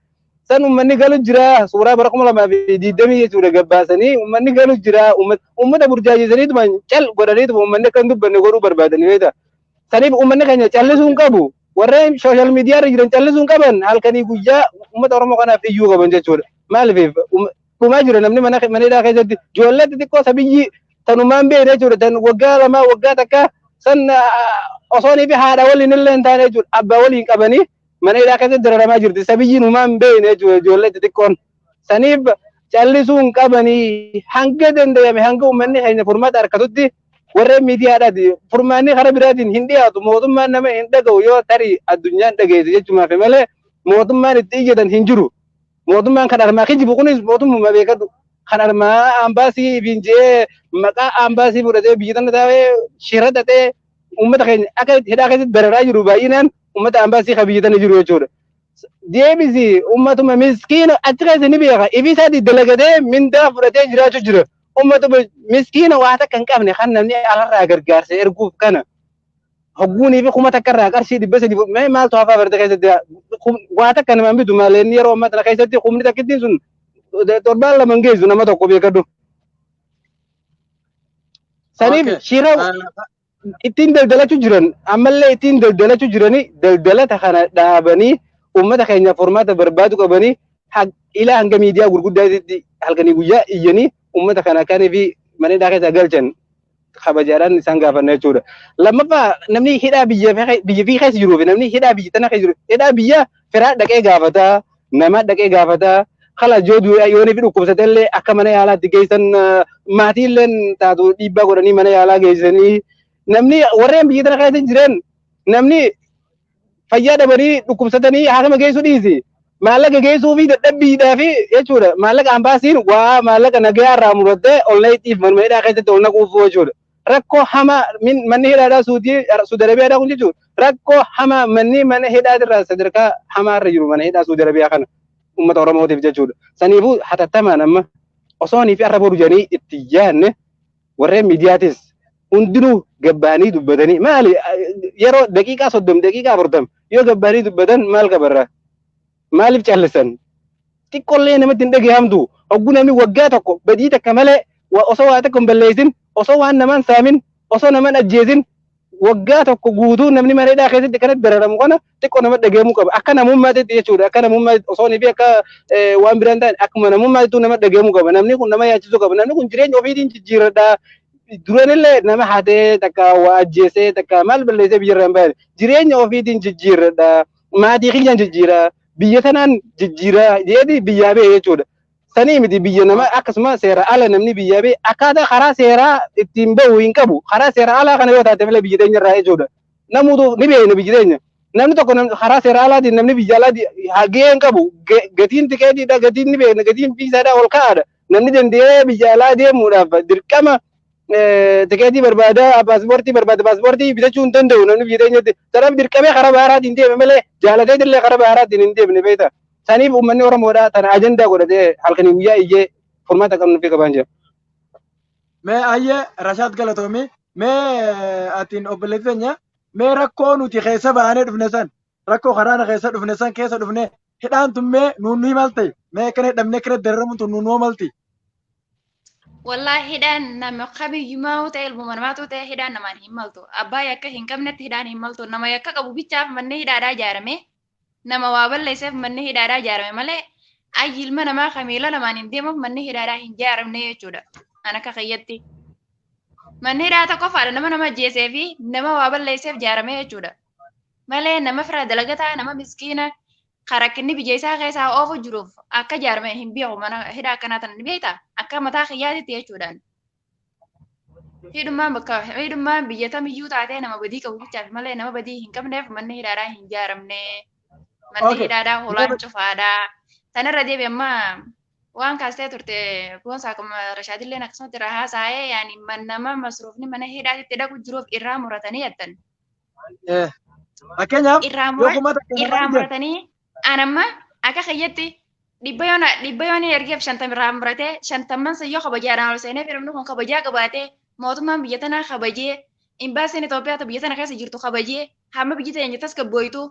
san uummanni galu jira suuraa bara 2020 jechuudha gabbaasanii uummanni galu jira uummata burjaajesaniituma cal godhaniituma uummanni akka hin dubbanne godhuu barbaadanii beektaa. Saniif uummanni keenya callisuu hin qabu. Warreen social media irra jiran callisuu hin qaban, halkanii guyyaa uummata Oromoo kanaaf iyyuu qaban jechuudha. Maaliif dhumaa jira namni mana hidhaa keessatti? Ijoollee xixiqqoo sabiyyi tanumaan beekne jechuudha. Tan waggaa 2, waggaa 1 san osoo fi haadha waliin illee hin taane jechuudha. Abbaa waliin qabanii mana hidhaa keessatti dararamaa jirti. Sabiyyiin humaan beekne jechuudha ijoollee xixiqqoon. Saniif callisuu hin qabanii, hanga danda'ame, hanga uummanni keenya furmaata harkatutti warreen miidiyaadhaati. Furmaanni karaa biraatiin hin dhiyaatu, mootummaan nama hin dhaga'u. Yoo tarii addunyaan dhageesse jechumaaf malee mootummaan itti iyyatan hin jiru. Mootummaan kan armaa kijibu kunis mootummuma beekadhu. Kan armaa ambaasii finjee maqaa ambaasii fudhatee biyya tana taa'ee shira xaxee uummata keenya akka hidhaa keessatti dararaa jiru baay'inaan uummata ambaasii kan biyya tana jiru jechuudha. Deebisi, uummatuma miskiina achi keessa ni beeka. Ifi isaatii dalagatee mindaa fudhatee jiraachuu jira. Uummatuma miskiina waa takka hin qabne kan namni alarraa gargaarsa erguuf kana. Hogguunii fi 1000 irraa qarshii 300 mee maaltu hafaa farda keessatti? Waa takka namaan bitu malee, inni yeroo ammaa tana keessatti kumni takkittiin sun torbaan 2 hin geessu nama tokko, beekadhu. Saniif shira ittiin daldalachuu jiran, ammallee ittiin daldalachuu jiranii, daldalata kana dhaabanii uummata keenya furmaata barbaadu qabanii, ilaa hanga miidiyaa gurguddaatti halkanii guyyaa iyyanii uummata kana kanii fi mana hidhaa keessa galchan kabajaadhaan isaan gaafanna jechuudha. Lammaffaa, namni hidhaa biyya fi keessa jiruu fi namni hidhaa biyya tana keessa jiru, hidhaa biyya firaa dhaqee gaafataa, nama dhaqee gaafataa, kala joo yoonii fi dhukkubsate illee akka mana yaalaatti geessan, maatii illee taatu dhiibbaa godhanii mana yaalaa geessanii. Namni warreen biyya tana keessa jiran, namni fayyaa dhabanii dhukkubsatanii haakama geessuu dhiisi. Maallaqa geessuu fi dadhabbiidhaa fi jechuudha. Maallaqa ambaasiin waa maallaqa nagayaa irraa murattee ol nayixiif manuma hidhaa keessatti ol naquuf jechuudha. Rakkoo hamaa manni hidhaadhaa Suudi Arabiyaadhaa kun jechuudha. Rakkoo hamaa manni mana hidhaatirraa sadarkaa hamaa irra jiru mana hidhaa Suudi Arabiyaa kana uummata Oromootiif jechuudha. Saniifuu hatattamaan amma osoo fi arra boru jedhanii itti yaadne, warreen miidiyaatis hundinuu gabbaanii dubbatanii, maali, yeroo daqiiqaa 30, daqiiqaa 40 yoo gabbaanii dubbatan maal qabarra? Maaliif callisan? Xiqqollee namatti hin dhagahamtu. Hogguu namni waggaa 1 badii takka malee, osoo waa tokko hin balleessin, osoo waan namaan saamin, osoo namaan ajjeesin, waggaa 1 guutuu namni mana hidhaa keessatti kanatti dararamu kana xiqqoo nama dhagahamuu qaba. Akka namummaatti jechuudha. Akka namummaatti osoo fi akka waan biraan ta'an, akkuma namummaatti nama dhagahamuu qaba. Namni kun nama yaachisuu qaba. Namni kun jireenya ofiitiin jijjiiradha. Duranillee nama hatee takka waa ajjeesee takka maal balleessee biyyarraa hin baane, jireenya ofiitiin jijjiiradha. Maatii kiyyaan jijjiira. Biyya tanaan jijjiira jedhee biyyaa ba'e jechuudha. Sanii miti, biyya nama akkasuma seera ala namni biyyaa ba'e akkaataa karaa seeraa ittiin bahu hin qabu. Karaa seera alaa kana yoo taate malee biyya teenya irraa jechuudha. Namuutu ni beekna biyya teenya. Namni tokko karaa seera alaatiin namni biyya alaatii gahee hin qabu. Gatiin tikeetiidha, gatiin ni beekna, gatiin viisaadha ol ka'aadha. Namni danda'ee biyya alaa deemuudhaaf dirqama tikeetii barbaada, paaspoortii barbaada, paaspoortii bitachuu hin danda'u namni biyya teenyatti. Kanaaf dirqamee karaa baharaatiin deeme malee jaalatee illee karaa baharaatiin hin deemne, beekta. Saniif uummanni Oromoodhaa tana ajandaa godhatee halkanii guyyaa iyyee furmaata qabnu fi qabaan jira. Mee ayyee Rashaad, galatoomi. Mee atiin obboleettii teenya, mee rakkoo nuti keessa baanee dhufne san, rakkoo karaana keessa dhufne san keessa dhufne, hidhaan tun mee nuun ni malte? Mee akkana hidhamne, akkana dararamuun tun nuun malti? Wallaahi, hidhaan nama kamiyyumaa ta'e, ilmuma namaatu ta'e, hidhaan namaan hin maltu. Abbaa yakka hin qabnetti hidhaan hin maltu. Nama yakka qabu bichaaf manni hidhaadhaa ijaarame. Nama waa balleesseef manni hidhaadhaa ijaarame malee ayyi ilma namaa kamiila lamaan hin deemuuf manni hidhaadhaa hin ijaaramne jechuudha. An akka kiyyatti. Manni hidhaa tokko qofaadha nama nama ajjeesee fi nama waa balleesseef ijaarame jechuudha. Malee nama fira dalagataa, nama miskiina karakkinni biyya isaa keessaa oofu jiruuf akka ijaarame hin beeku mana hidhaa akkanaa tana, ni beektaa? Akka mataa kiyyaatitti jechuudhaan. Hidhummaan bakka hidhummaan biyya tamiyyuu taatee nama badii qabu bichaaf malee nama badii hin qabneef manni hidhaadhaa hin ijaaramne. Manni hidhaadhaa holaan cufaadhaa. Tanarra deebi, amma waan kaastee turte goonsaa akkuma Rashaadilleen akkasumatti irraa haasa'ee, yaani nama masruufni mana hidhaatitti dhaqu jiruuf irraa muratanii jettan. Fakkeenyaaf Irraa yoo 1000 irraa namaa muratanii, an amma akka kiyyatti 100 yoon ergeef 50 irraa muratee, shantamman san yoo kabajaadhaan ol seenee, namni kun kabajaa qabaatee, mootummaan biyya tanaa kabajee, imbaasiin Itoophiyaa biyya tana keessa jirtu kabajee, hamma biyyi teenya tasgabbooytu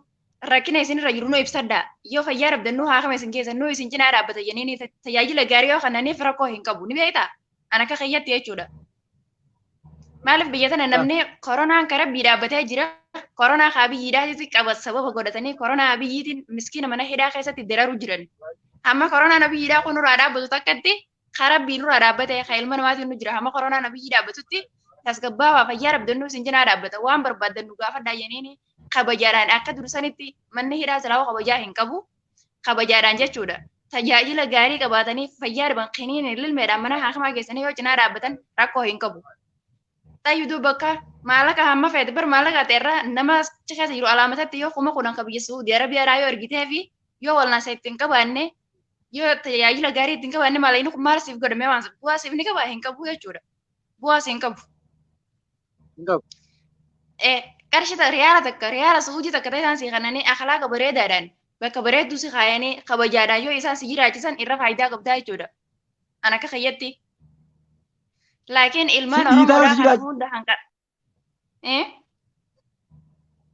rakkina isinirra jiru nu ibsadhaa, yoo fayyaa dhabdan nu haakama isin keessa nu isin cinaa dhaabbata jennee tajaajila gaarii yoo kennaniif rakkoo hin qabu, ni beektaa, an akka kiyyatti jechuudha. Maaliif biyya tana namni koronaan karaa rabbii dhaabbatee jira. Koronaa abiyyiidhaatitti qaba sababa godhatanii koronaa abiyyiitiin miskiina mana hidhaa keessatti dararu jiran. Amma koronaan abiyyiidhaa kun nurraa dhaabbatu takkatti karaa rabbii nurraa dhaabbate kan ilma namaatiin nu jira. Amma koronaan abiyyii dhaabbatutti tasgabbaawaa fayyaa dhabdannu isin cinaa dhaabbata. Waan barbaaddan nu gaafadhaa jenneen kabajaadhaan akka dursanitti manni hidhaa silaa kabajaa hin qabu. Kabajaadhaan jechuudha. Tajaajila gaarii qabaatanii fayyaa dhaban kiniin lilmeedhaan mana haakimaa geessanii yoo cinaa dhaabbatan rakkoo hin qabu. Tayyiduu bakka maallaqa hamma feete bar maallaqa ta'erra nama achi keessa jiru alaamatatti yoo 10,000 kan biyya Suudii Arabiyaadhaa yoo ergitee fi yoo walnaansa ittiin qabaanne yoo tajaajila gaarii ittiin qabaanne maallaqni kun maal siif godhame waan bu'aa siif ni qabaa hin qabu jechuudha. Bu'aa siif hin qabu. Hin qabu. Qarshii riyaala takka riyaala Suudii takka ta'e isaan sii kannanii akhlaaqa bareedaadhaan bakka bareedduu si kaayanii kabajaadhaan yoo isaan si jiraachisan irra faayidaa qabdaa jechuudha. An akka kiyyatti. Laakiin ilmaan Si dhiitaa Oromoodhaa si kana jiraach- hunda hanqa.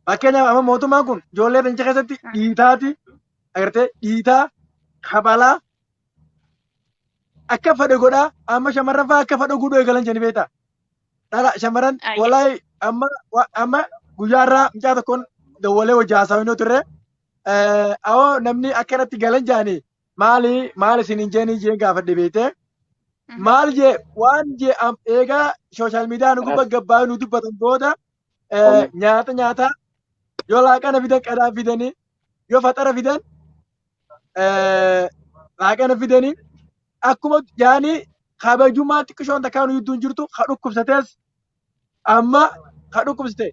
Fakkeenyaaf amma mootummaan kun ijoollee teenya keessatti dhiitaati agartee dhiitaa kabalaa akka fedhe godhaa amma shamarran fa'aa akka fedhe godhuu eegalan jedhanii beektaa. Dhala shamarran wallaahi amma amma guyyaa irraa mucaa tokkoon dawwalee hojii haasawaa turre awoo namni akkanatti galan jaanii maali maal isin hin jeenii jeen gaafadhe beektee. Maal jee waan jee eegaa sooshaal miidiyaa nu gubba gabbaa nu dubbatan booda nyaata nyaataa yoo laaqana fidan qadaa fidanii yoo faxara fidan laaqana fidanii akkuma jaanii kabajummaa xiqqishoon takkaa nu gidduu hin jirtu ka dhukkubsatees amma ka dhukkubsate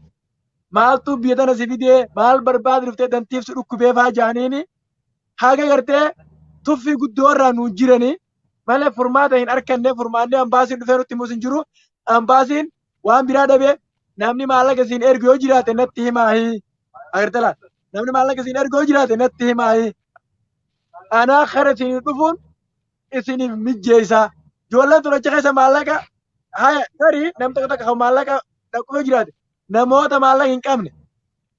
maaltu biyya tana si fidee maal barbaade dhuftee dantiif si dhukkubee faa jaaniini haga gartee tuffii guddoo irraa nu jiranii malee furmaata hin arganne furmaanni ambaasiin dhufee nutti himus hin jiru ambaasiin waan biraa dhabee namni maallaqa isin ergu yoo jiraate natti himaahi agartee laata namni maallaqa isin ergu yoo jiraate natti himaahi anaa kara isin dhufuun isiniif mijjeessa ijoolleen tun achi keessa maallaqa haya tarii nam tokko tokko kan maallaqa dhaqu yoo jiraate namoota maallaqa hin qabne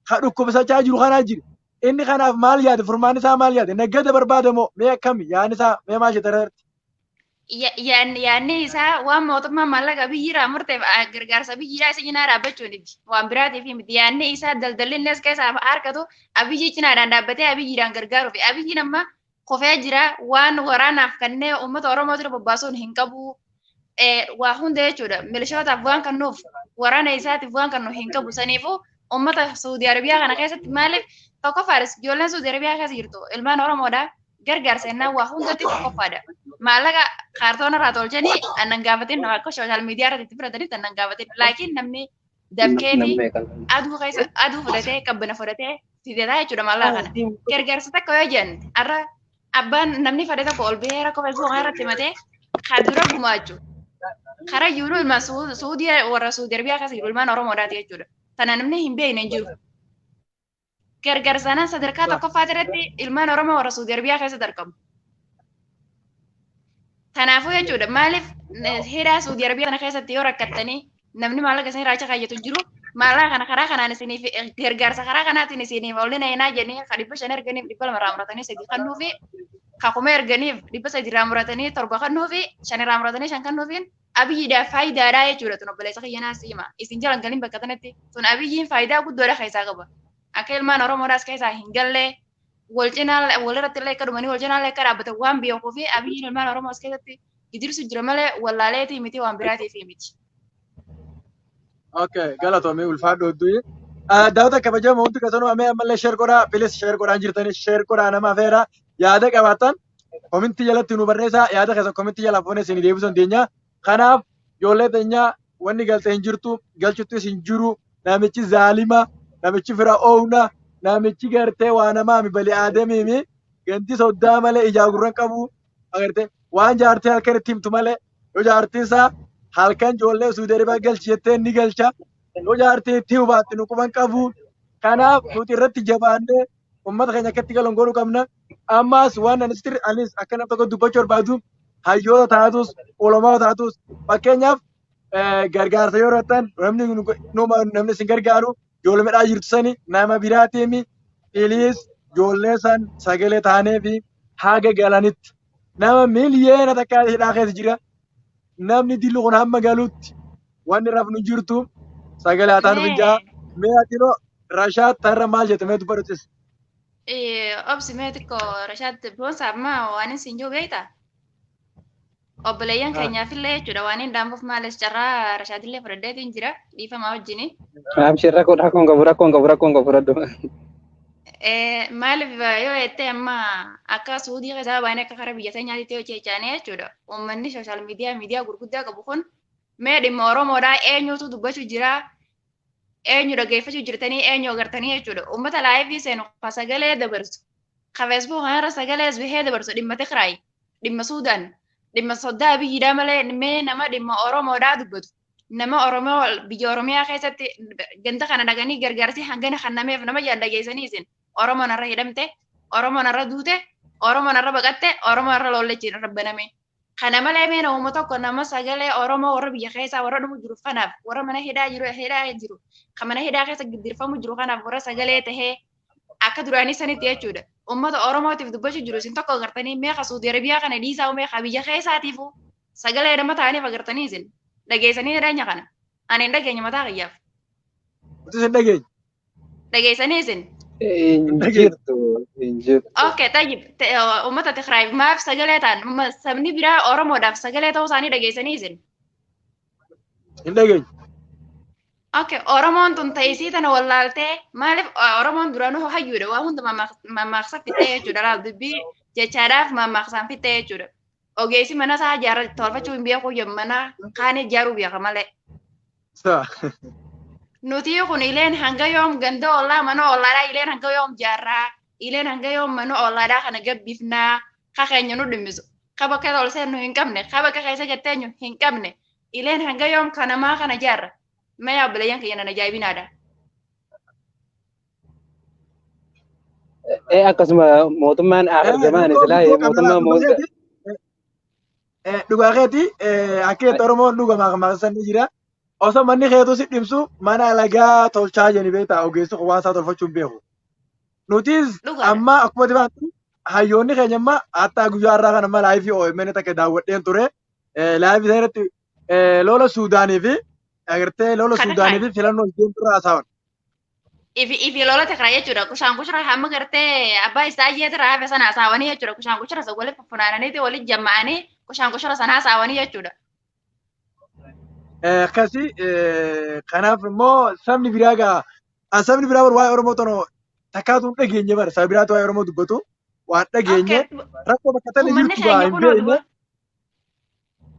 ka dhukkubsachaa jiru kanaa jira inni kanaaf maal yaade furmaanni isaa maal yaade naggada barbaadamoo mee akkami yaadni isaa mee maal jette irratti Yaanni isaa waan mootummaan maallaqa biyyiirraa murteef gargaarsa biyyiidhaa isa cinaa dhaabbachuu miti. Waan biraatiif miti. Yaanni isaa daldalli inni as keessaa harkatu abiyyi cinaadhaan dhaabbatee abiyyiidhaan gargaaruuf. Abiyyiin amma kofee jira waan waraanaaf kanneen uummata Oromoo dura bobbaasuun hin qabu. Waa hunda jechuudha. Milishootaaf waan kennuuf waraana isaatiif waan kennu hin qabu. Saniifuu uummata Suudii Arabiyaa kana keessatti maaliif tokkoffaadha ijoolleen Suudii Arabiyaa keessa jirtu ilmaan Oromoodha. Gargaarsa jennaan waa hundatti tokkoffaadha. Maallaqa kaartoona irraa tolchanii annan gaafatin nama akka sooshaal miidiyaa irratti itti fudhatanitti annan gaafatin. Laakiin namni dafkeeti aduu keessa aduu fudhatee qabbana fudhatee fidataa jechuudha maallaqa kana. Gargaarsa takka yoo jennu har'a abbaan namni fedhe tokko ol bahee rakkoo feesbuuk kana irratti himatee kan dura gumaachu. Karaa jiru ilmaan Suudii warra Suudii Arabiyaa keessa jiru ilmaan Oromoodhaati jechuudha. Tana namni hin beekne hin jiru. Gargaarsanaan sadarkaa tokkoffaa irratti ilmaan Oromoo warra Suudii Arabiyaa keessatti argamu. Kanaafuu jechuudha maaliif hidhaa Suudii Arabiyaa kana keessatti yoo rakkattanii namni maallaqa isin irraa achi kaayyatu jiru maallaqa kana karaa kanaan isiniif gargaarsa karaa kanaatiin isiniif olina hinaa jedhanii ka 500 erganiif 200 irraa muratanii 3 kennuu fi ka 1000 erganiif 300 irraa muratanii 7 kennuu fi 5 irraa muratanii 5 kennuufiin abiyyiidhaaf faayidaadhaa jechuudha tun obboleessa kiyyanaa siima isin jalan galin bakka kanatti tun abiyyiin faayidaa guddoodha keessaa qaba. Akka ilmaan Oromoodhaas keessaa hin galle wal cinaa walirratti illee akka dhumanii wal cinaa illee akka dhaabbatan waan beekuu fi abiyyiin ilmaan Oromoo as keessatti gidirsu jira malee wallaaleetii miti waan biraatiif miti. Okay, galatoomii ulfaadhu hedduu. Daawwata kabajamoo hundi keessanuu amee ammallee share godhaa, please share godhaa jirtanii share godhaa nama afeera yaada qabaattan komintii jalatti nu barreessaa yaada keessan komintii jala fuunee isin deebisuu dandeenya. Kanaaf ijoollee teenyaa wanni galte hin jirtu galchuttis hin jiru namichi zaalima namichi fira'oowna namichi gartee waa namaa mi bali aadamiimi ganti soddaa malee ijaa gurran qabu agartee waan jaartii halkan itti himtu malee yoo jaartiin isaa halkan ijoollee Suudii Arabiyaa galchi jettee ni galcha yoo jaartii itti hubaatte nu quban qabu kanaaf nuti irratti jabaannee uummata keenya akkatti galan godhuu qabna ammaas waan anis anis akka nama tokko dubbachuu barbaadu hayyoota taatus ulamaa taatus fakkeenyaaf gargaarsa yoo argattan namni namni isin gargaaru ijoollee midhaa jirtu sani nama biraatiimi please ijoollee san sagalee taanee fi haga galanitti nama miliyeena takka hidhaa keessa jira namni dillu kun hamma galutti wanni rafnu jirtu sagalee haa taanu finjaa mee atinoo Rashaad tarra maal jettamee dubbadhutis? Obsi mee xiqqoo Rashaad boonsa amma waan isin jiru beektaa? Obboleeyyan keenyaafillee jechuudha waan hin daanfuuf maalis carraa Rashaadillee fudhadheetiin jira dhiifamaa wajjini. Abshir rakkoon qabu rakkoon qabu rakkoon qabu fudhadhu. Maaliif yoo jettee amma akka Suudii keessaa baanee akka karaa biyya teenyaatti hojjechaanii jechuudha. Uummanni sooshaal miidiyaa miidiyaa gurguddaa qabu kun mee dhimma Oromoodhaa eenyutu dubbachuu jira eenyu dhaggeeffachuu jirtanii eenyu agartanii jechuudha. Uummata laayivii seenu ka sagalee dabarsu ka feesbuuk kanarra sagalee bihee dabarsu dhimma Tigraay dhimma Suudaan dhimma soddaa biyyiidhaa malee mee nama dhimma Oromoodhaa dubbatu. Nama Oromoo biyya Oromiyaa keessatti ganda kana dhaqanii gargaarsi hangana kennameef nama jaallageessanii isin Oromoon irra hidhamte, Oromoon irra duute, Oromoon irra baqatte, Oromoon irra lollechiin irra baname. Kana malee mee nama tokko nama sagalee Oromoo warra biyya keessaa warra dhumu jiru kanaaf warra mana hidhaa jiru hidhaa jiru kan mana hidhaa keessa giddirfamu jiru kanaaf warra sagalee tahee akka duraanii sanitti jechuudha. Uummata Oromootiif dubbachuu jiru isin tokko agartanii meeqa Suudi Arabiyaa kana dhiisaa meeqa biyya keessaatiifu sagalee nama ta'aniif agartanii isin dhageessanii dhageenya kana. Ani hin dhageenye mataa kiyyaaf. Nuti isin dhageenye. Dhageessanii isin. Hin jirtu hin jirtu. Okay, tayyib uummata Tigraay maaf sagalee ta'an sabni biraa Oromoodhaaf sagalee ta'uu isaanii dhageessanii isin. Hin dhageenye. Okay, Oromoon tun ta'isii tana wallaaltee maaliif Oromoon duraanuu hayyuudha waa hunda mammaaksa fixee jechuudha laal dubbii jechaadhaaf mammaksaan fixee jechuudha. Ogeessi mana isaa ijaarra tolfachuu hin beeku mana kaan ijaaruu beeka malee. Nuti kun ileen hanga yoom ganda ollaa mana ollaadhaa ileen hanga yoom jaarraa ileen hanga yoom mana ollaadhaa kana gabbifnaa ka keenya nu dhimmisu ka bakka ol seennu hin qabne ka bakka keessa gatteenyu hin qabne ileen hanga yoom kanamaa kana jaarra. Mee obboleeyyan kiyya nan ajaa'ibinaadha. Akkasuma mootummaan akhir zamaan silaa mootummaa Dhugaa keeti akka itti Oromoon dhuga maaqsan ni jira. Osoo manni keetu si dhimsu mana alagaa tolchaa jedhanii beektaa ogeessi waan isaa tolfachuu hin beeku. Nutis amma akkuma dibaantu hayyoonni keenya amma hatta guyyaa har'aa kana amma laayivii OMN takka daawwadheen ture. Laayivii sana irratti lola Suudaanii fi agartee lola Suudaanii fi filannoo isheen turre haasa'an. Ifi lola Tigraay jechuudha. Kushaan kushura hamma gartee abbaa isaa ayyeetirraa hafe sana haasawanii jechuudha. Kushaan kushura isa walitti funaananiiti walitti jamma'anii kushaan kushura sana haasawanii jechuudha. Akkasi kanaaf immoo sabni biraa gaa sabni biraa waa'ee Oromoo tono takkaatu hin dhageenye bara saba biraatu waa'ee Oromoo dubbatu waan dhageenye rakkoo bakka tana jirtu gaa hin beekne.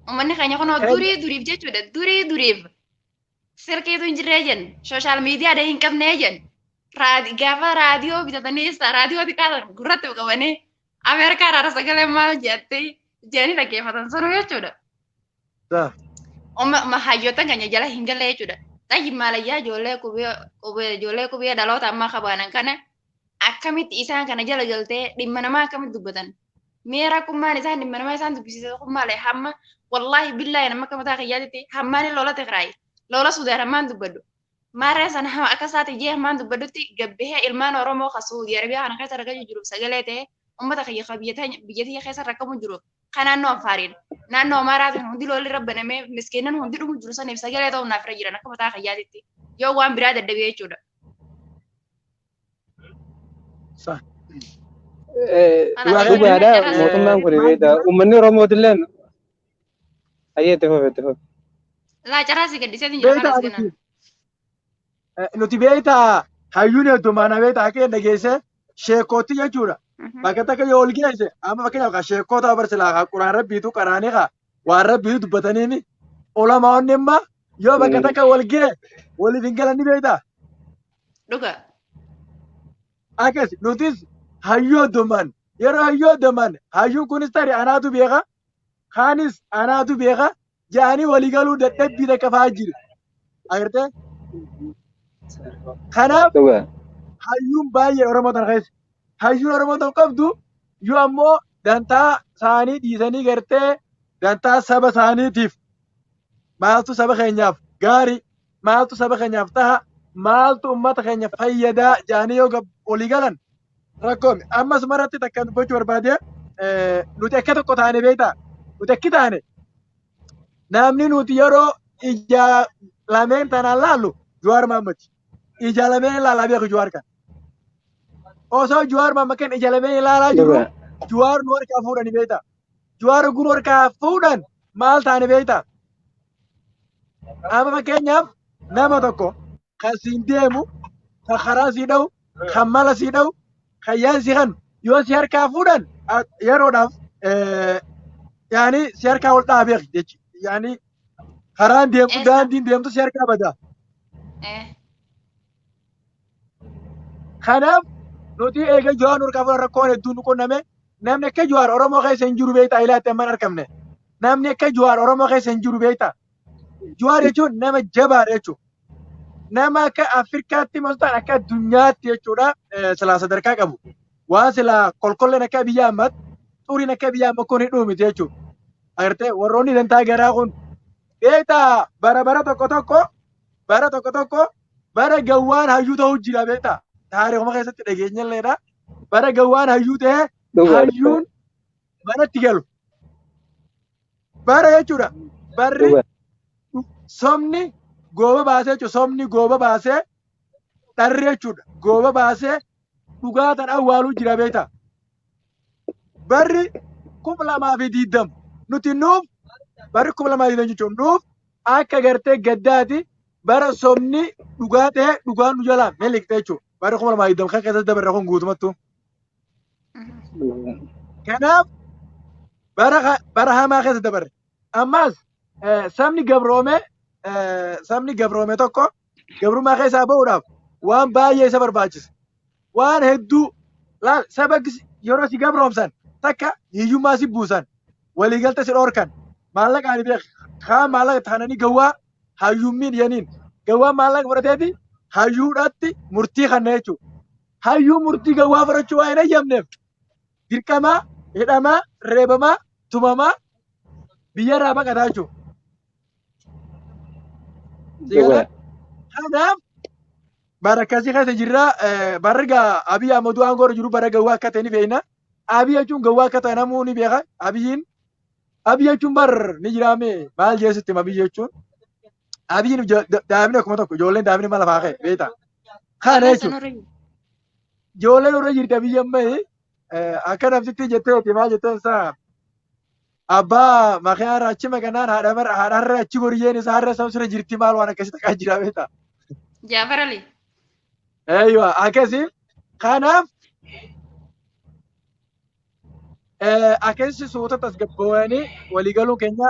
Uummanni keenya kunoo durii duriif jechuudha. Durii duriif silkiitu hin jirree jenna. Sooshaal miidiyaa hin qabnee jenna. Gaafa raadiyoo bitatanii raadiyoo xiqqaatan gurratti qabanii Ameerikaa irraa sagalee maal jettee jedhanii dhaggeeffatan sanuu jechuudha. Hayyoota keenya jala hin galle jechuudha. Xayyi maalayyaa ijoollee qubee ijoollee qubee dhaloota ammaa qabaanan kana akkamitti isaan kana jala galtee dhimma namaa akkamitti dubbatan. Mee rakkummaan isaan dhimma namaa isaan dubbisiisa malee hamma wallaahi billaahi nama akka mataa kiyyaatitti hammaan lola Tigraay lola Sudaan hammaan dubbadhu. Maarree sana akka isaati jee hammaan dubbadhutti gabbihee ilmaan Oromoo kan Suudii Arabiyaa kana keessa rakkachuu jiruuf sagalee ta'ee uummata kiyya kan biyya tiyya keessa rakkamu jiruuf kan naannoo Affaariidha. Naannoo Amaaraatiin hundi lolli rabbanamee miskiinan hundi dhumu jiru saniif sagalee ta'uun naaf irra jiran akka mataa kiyyaatitti yoo waan biraa dadhabee jechuudha. Dhugaadha mootummaan kun beektaa uummanni Oromootillee ayyee itti fufe itti fufe. Laa carraa si gaddisee jira kanas gana. Nuti beektaa hayyuun heddumaan beektaa akka dhageesse sheekootti jechuudha. Bakka takka yoo ol geesse amma fakkeenyaaf kan sheekota barsiilaa kan quraan rabbiitu qaraanii kan waan rabbiitu dubbataniini ulamaonni imma yoo bakka takka wal gee waliif hin galan ni beektaa. Dhuga. Akkas nutis hayyuu heddumaan yeroo hayyuu heddumaan hayyuun kunis tarii anaatu beeka kaanis anaatu beeka jedhanii walii galuu dadhabbii takka fa'aa jira. Agartee? Kanaaf hayyuun baay'ee Oromoo tana keessa. Hayyuun Oromoo tokko qabdu yoo ammoo dantaa isaanii dhiisanii gartee dantaa saba isaaniitiif maaltu saba keenyaaf gaarii maaltu saba keenyaaf taha maaltu uummata keenya fayyadaa jedhanii yoo walii galan rakkoomi. Ammas maratti takka dubbachuu barbaade nuti akka tokko taane beektaa nuti akki taane namni nuti yeroo ija lameen tanaan laallu Jawaar Mahaammad. Ija lameen ilaalaa beeku Jawaar kan. Osoo Jawaar Mahammad kan ija lameen ilaalaa jiru Jawaar nu harkaa fuudhani beektaa? Jawaar oguu nu harkaa fuudhan maal taane beektaa? Amma fakkeenyaaf nama tokko kan siin deemu, kan karaa sii dha'u, kan mala sii dha'u, kan yaada sii kennu yoo si harkaa fuudhan yeroodhaaf yaani si harkaa ol dha'a beeki jechi. Yaani karaan deemtu Eessa? daandiin deemtu si harkaa bada. Kanaaf nuti eega Jawaar nu harkaa fuudhan rakkoon hedduun nu qunname. Namni akka Jawaar Oromoo keessa hin jiru beektaa ilaatti amma hin argamne. Namni akka Jawaar Oromoo keessa hin jiru beektaa. Jawaar jechuun nama jabaadha jechuudha. Nama akka Afrikaatti osoo ta'an akka addunyaatti jechuudha silaa sadarkaa qabu. Waan silaa kolkolleen akka Abiyyi Ahmad xuriin akka Abiyyi Ahmad kun hidhuu miti jechuudha. Agartee warroonni dantaa garaa kun beektaa bara bara tokko tokko bara tokko tokko bara gawwaan hayyuu ta'uu jira beektaa. Taariikuma keessatti dhageenyalleedha. Bara gawwaan hayyuu ta'ee hayyuun manatti galu. Bara jechuudha. Barri sobni gooba baasee jechuudha. Sobni gooba baasee dharri jechuudha. Gooba baasee dhugaa tan awwaaluu jira beektaa. Barri 2020 nuti nuuf barri 2020 jechuun nuuf akka gartee gaddaati bara sobni dhugaa ta'e dhugaan nu jalaa miliqxe jechuudha. Barri 2020 kan keessatti dabarre kun guutumattuu. Kanaaf bara hamaa keessa dabarre. Ammas sabni gabroome sabni gabroome tokko gabrummaa keessaa ba'uudhaaf waan baay'ee isa barbaachisa. Waan hedduu laal saba yeroo si gabroomsan takka hiyyummaa si buusan waliigalta si dhoorkan maallaqa ani beek kaan maallaqa taananii gawwaa hayyummiin yaniin gawwaa maallaqa fudhateeti hayyuudhaatti murtii kanna jechuudha. Hayyuu murtii gawwaa fudhachuu waan hin hayyamneef dirqamaa, hidhamaa, reebamaa, tumamaa biyyarraa baqataa jechuudha. Si galee? Kanaaf bara akkasii keessa jirra. Barri gaa Abiy Ahmad aangoo irra jiru bara gawwaa akka ta'e ni beekna. Abiy jechuun gawwaa akka ta'e namuu ni beeka. Abiyyiin Abiy jechuun bar ni jiraame maal jeesitti hima Abiy jechuun. Abiyyiin daa'imni akkuma tokko ijoolleen daa'imni mala faa ka'e beektaa. Kana Ijoolleen jechuun sun irra jiru. ijoolleen irra jirti Abiy amma akka namtitti jetteeti maal jetteen isaa abbaa makiyaa irraa achi maqanaan haadha mara haadha harree achi goriyyeen isaa harree isaa sirra jirti maal waan akkasii takkaa jira beektaa. Jaafar Ali. Eeywa akkasii kanaaf akkasii suuta tasgabboowanii walii galuun keenya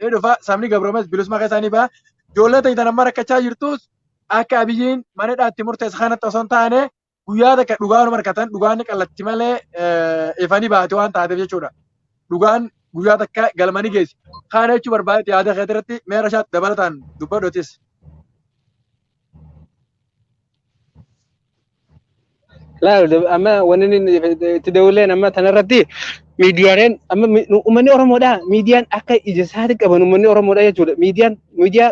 ni dhufa sabni gabroomes bilisummaa keessaa ni ba'a. Ijoollee ta'e amma rakkachaa jirtus akka Abiyyiin mana hidhaatti murteesse kanatti osoo hin taane guyyaa takka dhugaa nu markatan dhugaan ni qallatti malee ifani baate waan taateef jechuudha. Dhugaan guyyaa takka galma ni geessi. Kana jechuu barbaadetti yaada kee irratti mee Rashaad dabalataan dubbadhutis. Laal amma wanni inni itti dabaleen amma tanarratti miidiyaaleen amma uummanni Oromoodha miidiyaan akka ija isaatti qaban uummanni Oromoodha jechuudha. Miidiyaan miidiyaa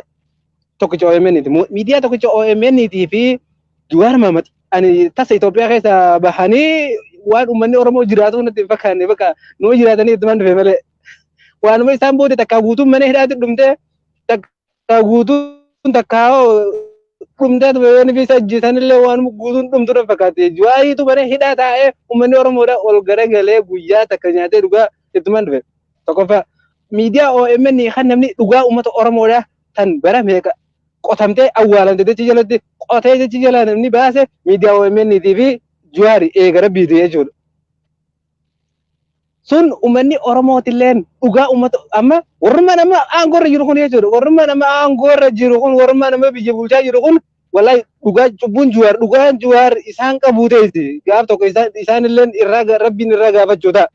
tokkicha OMN ti. Miidiyaa tokkicha OMN tii fi Jawaar Mahaammad ani tasa Itoophiyaa keessa bahanii waan uummanni Oromoo jiraatu natti hin fakkaanne bakka numa jiraatanii ittumaan dhufe malee. Waanuma isaan booda takkaa guutuun mana hidhaatti dhumtee takkaa guutuun takkaa dhumtee tume yoo nufi isa ajjeesanillee waanuma guutuun dhumtu na fakkaate. Jawaariitu mana hidhaa taa'ee uummanni Oromoodha ol garagalee guyyaa takka nyaatee dhugaa ittumaan dhufe. Tokkoffaa miidiyaa OMN kan namni dhugaa uummata Oromoodha tan bara meeqa qotamtee awwaalamte jechi jalatti qotee jechi jalaa namni baase miidiyaa OMN fi Jawaari eega rabbiiti jechuudha. Sun uummanni Oromootilleen dhugaa uummata amma warrummaan amma aangoorra jiru kun jechuudha. Warrummaan amma aangoorra jiru kun warrummaan amma biyya bulchaa jiru kun wallahi dhugaa cubbuun Jawaar dhugaan Jawaar isaan qabuu teessi gaaf tokko isaanilleen irraa rabbiin irraa gaafachuu ta'a.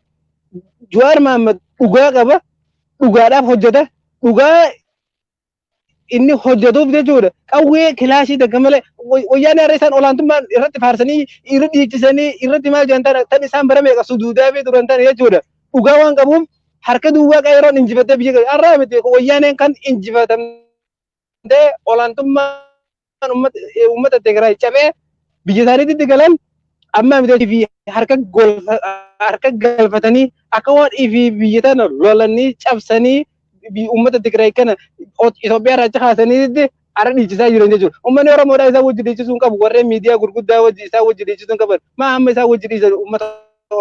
Jawaar Mahaammad dhugaa qaba dhugaadhaaf hojjeta dhugaa inni hojjetuuf jechuudha. Qawwee kilaashii takka malee wayyaanee har'a isaan olaantummaan irratti faarsanii irra dhiichisanii irratti maal jedhan tana tan isaan bara meeqa suduudaa fi turan tana jechuudha. Dhugaa waan qabuuf harka duwwaa qeerroon injifattee biyya har'a miti wayyaaneen kan injifatamtee olaantummaan uummata Tigraay cabee biyya isaaniitti galan amma miti fi harka harka galfatanii akka waan ifi biyya tana lolanii cabsanii uummata Tigraay kana Itoophiyaa irraa achi kaasaniitti Arra dhiichisaa jiran jechuudha. Uummanni Oromoodhaa isaan wajji dhiichisuu hin qabu. Warreen miidiyaa gurguddaa wajji isaan wajji dhiichisuu hin qaban. Maa amma isaan wajji dhiisan uummata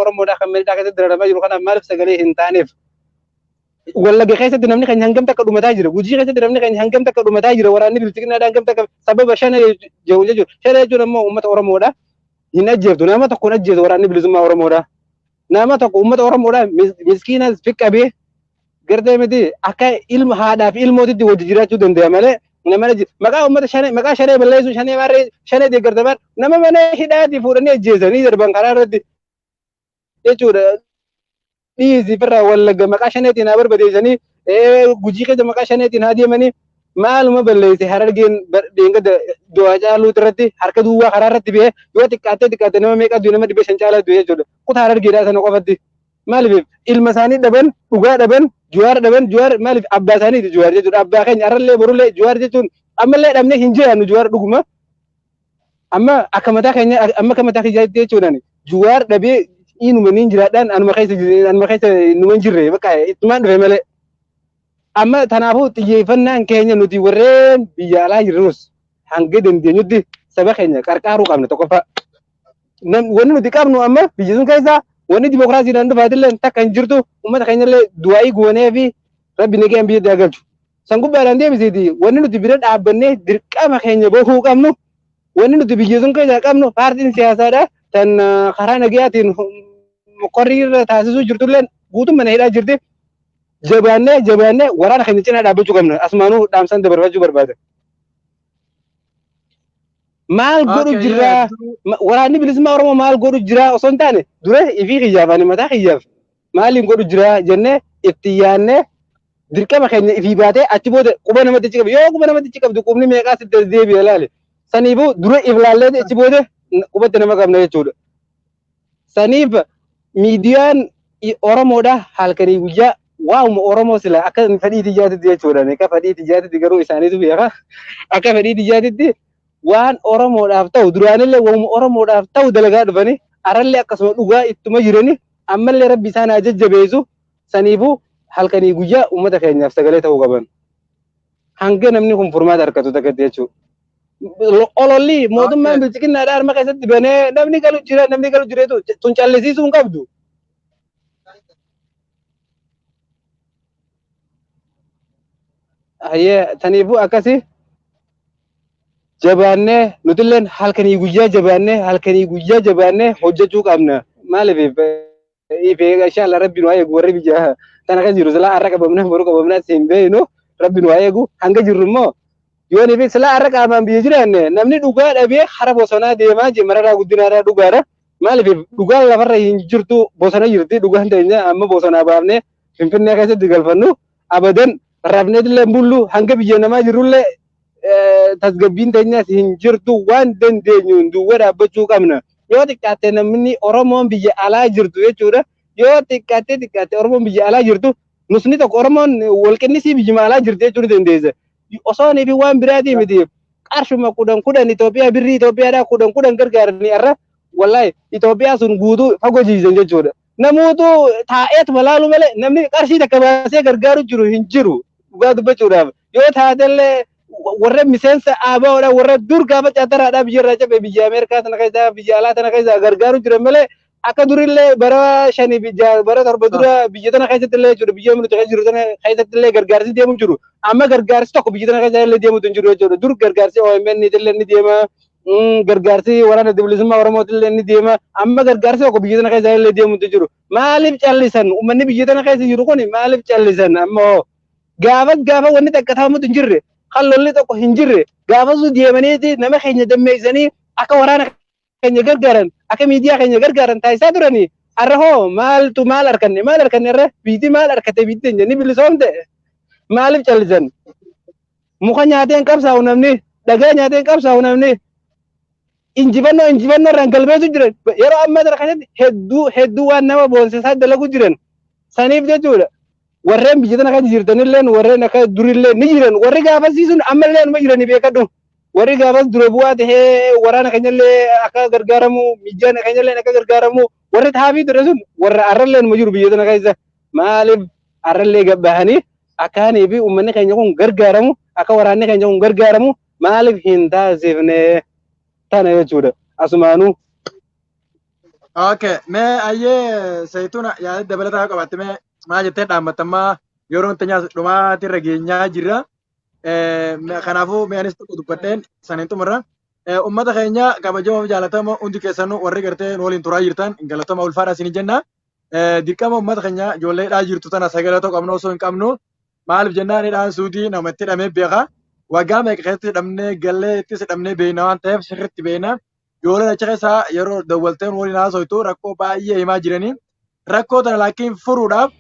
Oromoodhaa kan miidhaa keessatti dararamaa jiru kanaaf maaliif sagalee hin taaneef? Wallagga keessatti namni keenya hangam takka dhumataa jira. Gujii keessatti namni keenya hangam takka dhumataa jira. Waraanni bilchiginnaadhaa hangam takka sababa shana jedhu jechuudha. Shana jechuun ammoo uummata Oromoodha. Hin ajjeeftu. Nama tokko hin ajjeesu waraanni bilisummaa Oromoodha. Nama tokko uummata Oromoodha miskiinas fiqqabee gartee miti akka ilma haadhaa fi ilmootitti wajji jiraachuu danda'a malee nama maqaa uummata shanee maqaa shanee balleessuu shanee maarree shanee deeggarta maal nama mana hidhaatii fuudhanii ajjeesanii darban karaa irratti jechuudha. Dhiisi firraa Wallagga maqaa shaneetiin haa barbadeessanii, Gujii keessa maqaa shaneetiin haa deemanii, maaluma balleesse Harargeen deengada du'aa caaluu irratti harka duwwaa karaa irratti ba'ee yoo xiqqaattee xiqqaatte nama meeqa du'e, nama 500 caalaa du'e jechuudha. Kutaa Harargeedhaa sana qofatti. Maaliif ilma isaanii dhaban, dhugaa dhaban, Juwaar dhaban, Juwaar maaliif abbaa isaaniiti Juwaar jechuudha. Abbaa keenya arrallee borullee Juwaar jechuun ammallee dhabnee hin jiraannu Juwaar dhuguma. Amma akka mataa keenya amma akka mataa kiyyaatti jechuudhaan Juwaar dhabee inuma niin jiraadhaan anuma keessa numa hin jirre bakka ittumaan dhufe malee. Amma tanaafuu xiyyeeffannaan keenya nuti warreen biyya alaa jirrus hanga dandeenyutti saba keenya qarqaaruu qabna tokkoffaa. Wanni nuti qabnu amma biyya sun keessaa wanni dimokiraasiidhaan dhufaatillee takka hin jirtu, uummata keenyallee du'aa'ii goonee fi rabbi nagayaan biyyatti haa galchu. San gubbaadhaan deebisiiti wanni nuti bira dhaabbannee dirqama keenya bahuu qabnu, wanni nuti biyya sun keessaa qabnu paartiin siyaasaadha tan karaa nagayaatiin qorrii irra taasisuu jirtullee guutummaa mana hidhaa jirti. Jabaannee jabaannee waraana keenya cinaa dhaabbachuu qabna. Asumaanuu dhaamsaan dabarfachuu barbaada. Maal godhu jirraa? Waraanni bilisummaa Oromoo maal godhu jiraa osoo hin taane dura ifii kiyyaaf ani mataa kiyyaaf maaliin godhu jiraa jennee itti yaannee dirqama keenya ifii baatee achi booda quba namatti achi qabdu. Yoo quba namatti achi qabdu qubni meeqaa sitti as deebi'a laale. Saniifuu dura if laallee achi booda qubatti nama qabna jechuudha. Saniif miidiyaan Oromoodha halkanii guyyaa waa'uma Oromoo sila akka fedhii tiyyaatitti jechuudha. Akka fedhii tiyyaatitti garuu isaaniitu beeka. Akka fedhii tiyyaatitti waan Oromoodhaaf ta'u duraanillee waa'uma Oromoodhaaf ta'u dalagaa dhufanii arallee akkasuma dhugaa ittuma jiranii ammallee rabbi isaan haa jajjabeessu. Saniifuu halkanii guyyaa uummata keenyaaf sagalee ta'uu qaban. Hanga namni kun furmaata argatu takkatti jechuudha. Ololli mootummaan bilchiginnaadhaa harma keessatti banee namni galu jira namni galu jireetu tun callisiisuu hin qabdu. Hayyee saniifuu akkasi jabaannee nutilleen halkanii guyyaa jabaannee halkanii guyyaa jabaannee hojjechuu qabna. Maaliif inshallah rabbi nu haa eegu, warri biyya tana keessa jiru silaa har'a qabamna boru qabamna hin beeknu, rabbi nu haa eegu. Hanga jirru immoo yoo ni silaa har'a qaamaan biyya jiraanne namni dhugaa dhabee hara bosonaa deemaa jee Mararaa Guddinaadhaa dhugaadha. Maaliif dhugaan lafarra hin jirtu, bosona jirti dhugaan teenya. Amma bosonaa baafnee Finfinnee keessatti galfannu abadan rafneetillee hin bullu, hanga biyya namaa jirrullee tasgabbiin teenyas hin jirtu. Waan dandeenyuun duwwa dhaabbachuu qabna. Yoo xiqqaatte namni Oromoon biyya alaa jirtu jechuudha. Yoo xiqqaatte xiqqaatte Oromoon biyya alaa jirtu nusni tokko Oromoon walqinnisii biyyuma alaa jirti jechuu ni dandeessa. Osoo fi waan biraatii miti qarshuma 10 10 Itoophiyaa birrii Itoophiyaadhaa 10 10 gargaaranii har'a wallahi Itoophiyaa sun guutuu fagoo jiisan jechuudha. Namoota taa'eetuma laalu malee namni qarshii takka baasee gargaaru jiru hin jiru dhugaa dubbachuudhaaf. Yoo taatellee warra miseensa ABOdha warra dur gaafa caataraadhaa biyya irraa cabe biyya Ameerikaa tana keessa biyya alaa tana keessa gargaaru jiran malee akka durillee bara shanii fi bara 7 dura biyya tana keessatti illee jechuudha, biyya nuti keessa jiru tana keessatti illee gargaarsi deemu jiru. Amma gargaarsi tokko biyya tana keessa illee deemutu hin jiru jechuudha. Dur gargaarsi OMN illee ni deema, gargaarsi waraana bilisummaa Oromootti illee ni deema. Amma gargaarsi tokko biyya tana keessa illee deemutu jiru. Maaliif callisan? Uummanni biyya tana keessa jiru kun maaliif callisan? Amma hoo gaafas gaafa wanni takka ta'amutu hin jirre, kan lolli tokko hin jirre, gaafasuu deemaniiti nama keenya dammeessanii akka waraana keenya gargaaran, akka miidiyaa keenya gargaaran taasisaa turanii. Har'a hoo maaltu maal arkanne, maal arkanne har'a biyyi maal arkatte, biyyi teenya ni bilisoomte? Maaliif callisan? Muka nyaateen qabsaa'u namni, dhagaa nyaateen qabsaa'u namni. Injifannoo injifannoo irraan galmeessu jiran yeroo ammaa kana keessatti hedduu hedduu waan nama boonsisaa dalagu jiran saniif jechuudha. Warreen biyya tana keessa jirtanilleen warreen akka durillee ni jiran, warri gaafasii sun ammallee anuma jiranii beekadhu. Warri gaafas dura bu'aa tahee waraana keenyallee akka gargaaramu, miidiyaan keenyallee akka gargaaramu warri taafii ture sun warra arrallee anuma jiru biyya tana keessa. Maaliif arrallee gabbahanii Akkaanii fi uummanni keenya kun gargaaramu, akka waraanni keenya kun gargaaramu maaliif hin taasifne tana jechuudha. Asumaanuu. Okay, mee ayyee Sayituuna yaada dabalataa qabaatte mee maal jettee dhaammatammaa yeroo nuti nyaatu dhumaati irra geenyaa jirra. Kanaafuu mee anis tokko dubbadheen saniin xumurra. Uummata keenya kabajamoo fi jaalatamoo hundi keessanuu warri gartee nu waliin turaa jirtan galatoomaa ulfaadhaa isinii jenna. Dirqama uummata keenya ijoolleedhaa jirtu tana sagalee tokko qabnu osoo hin qabnu maaliif jennaan hidhaan suutii namatti hidhamee beeka. Waggaa meeqa keessatti hidhamnee gallee ittis hidhamnee beekna waan ta'eef sirriitti beekna. Ijoolleen achi keessaa yeroo dawwalteen waliin haasoftu rakkoo baay'ee himaa jiranii. Rakkoo tana laakiin furuudhaaf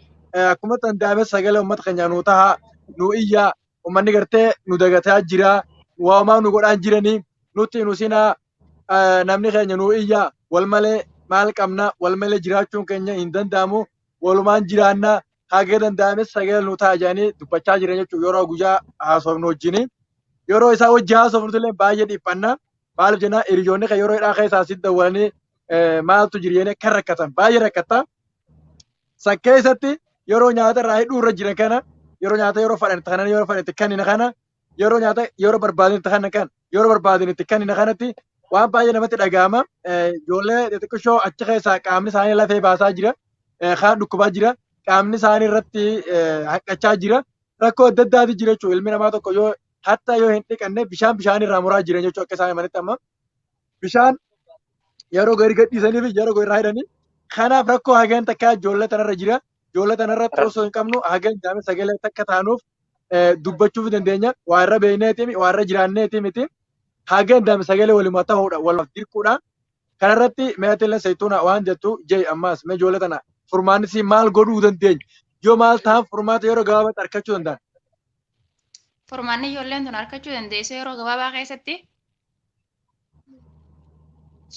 akkuma danda'ame sagalee uummata keenyaa nu taha nu iyyaa uummanni gartee nu dagataa jira waamaa nu godhaan jiranii nutti nu sinaa namni keenya nu iyyaa wal malee maal qabna wal malee jiraachuun keenya hin danda'amu walumaan jiraanna hagee danda'ame sagalee nu ta'a jedhanii dubbachaa jiran jechuudha yeroo guyyaa haasofnu wajjini. Yeroo isaa wajji haasofnu illee baay'ee dhiphanna. Maaliif jennaan hiriyoonni kan yeroo hidhaa keessaa asitti dawwalanii maaltu jiru jedhanii akka rakkatan baay'ee rakkatta. San keessatti yeroo nyaata irraa hidhuu irra jiran kana yeroo nyaata yeroo fadhan kanan yeroo fadhan itti kennina kana yeroo nyaata yeroo barbaadan itti kennan kana yeroo barbaadan itti kennina kanatti waan baay'ee namatti dhaga'ama. Ijoollee xixiqqishoo achi keessaa qaamni isaanii lafee baasaa jira. Kaan dhukkubaa jira. Qaamni isaanii irratti hanqachaa jira. Rakkoo adda addaatu jira jechuudha. Ilmi namaa tokko yoo hatta yoo hin dhiqanne bishaan bishaan irraa muraa jiran jechuudha akka isaan himanitti amma. Bishaan yeroo gadi gadhiisanii fi yeroo irraa hidhanii. Kanaaf rakkoo hageen takka ijoollee tanarra jira. Ijoollee tanarratti osoo hin qabnu hageen daame sagalee takka taanuuf dubbachuu dandeenya. Waa irra beekneeti waa irra jiraanneeti miti. Hageen daame sagalee waluma ta'uudha walumaaf dirquudha. Kanarratti meetillee sayituuna waan jettu jee ammaas mee ijoollee tana furmaanni si maal godhuu dandeenya? Yoo maal ta'an furmaata yeroo gabaabaatti argachuu danda'an? Furmaanni ijoolleen tun argachuu dandeessu yeroo gabaabaa keessatti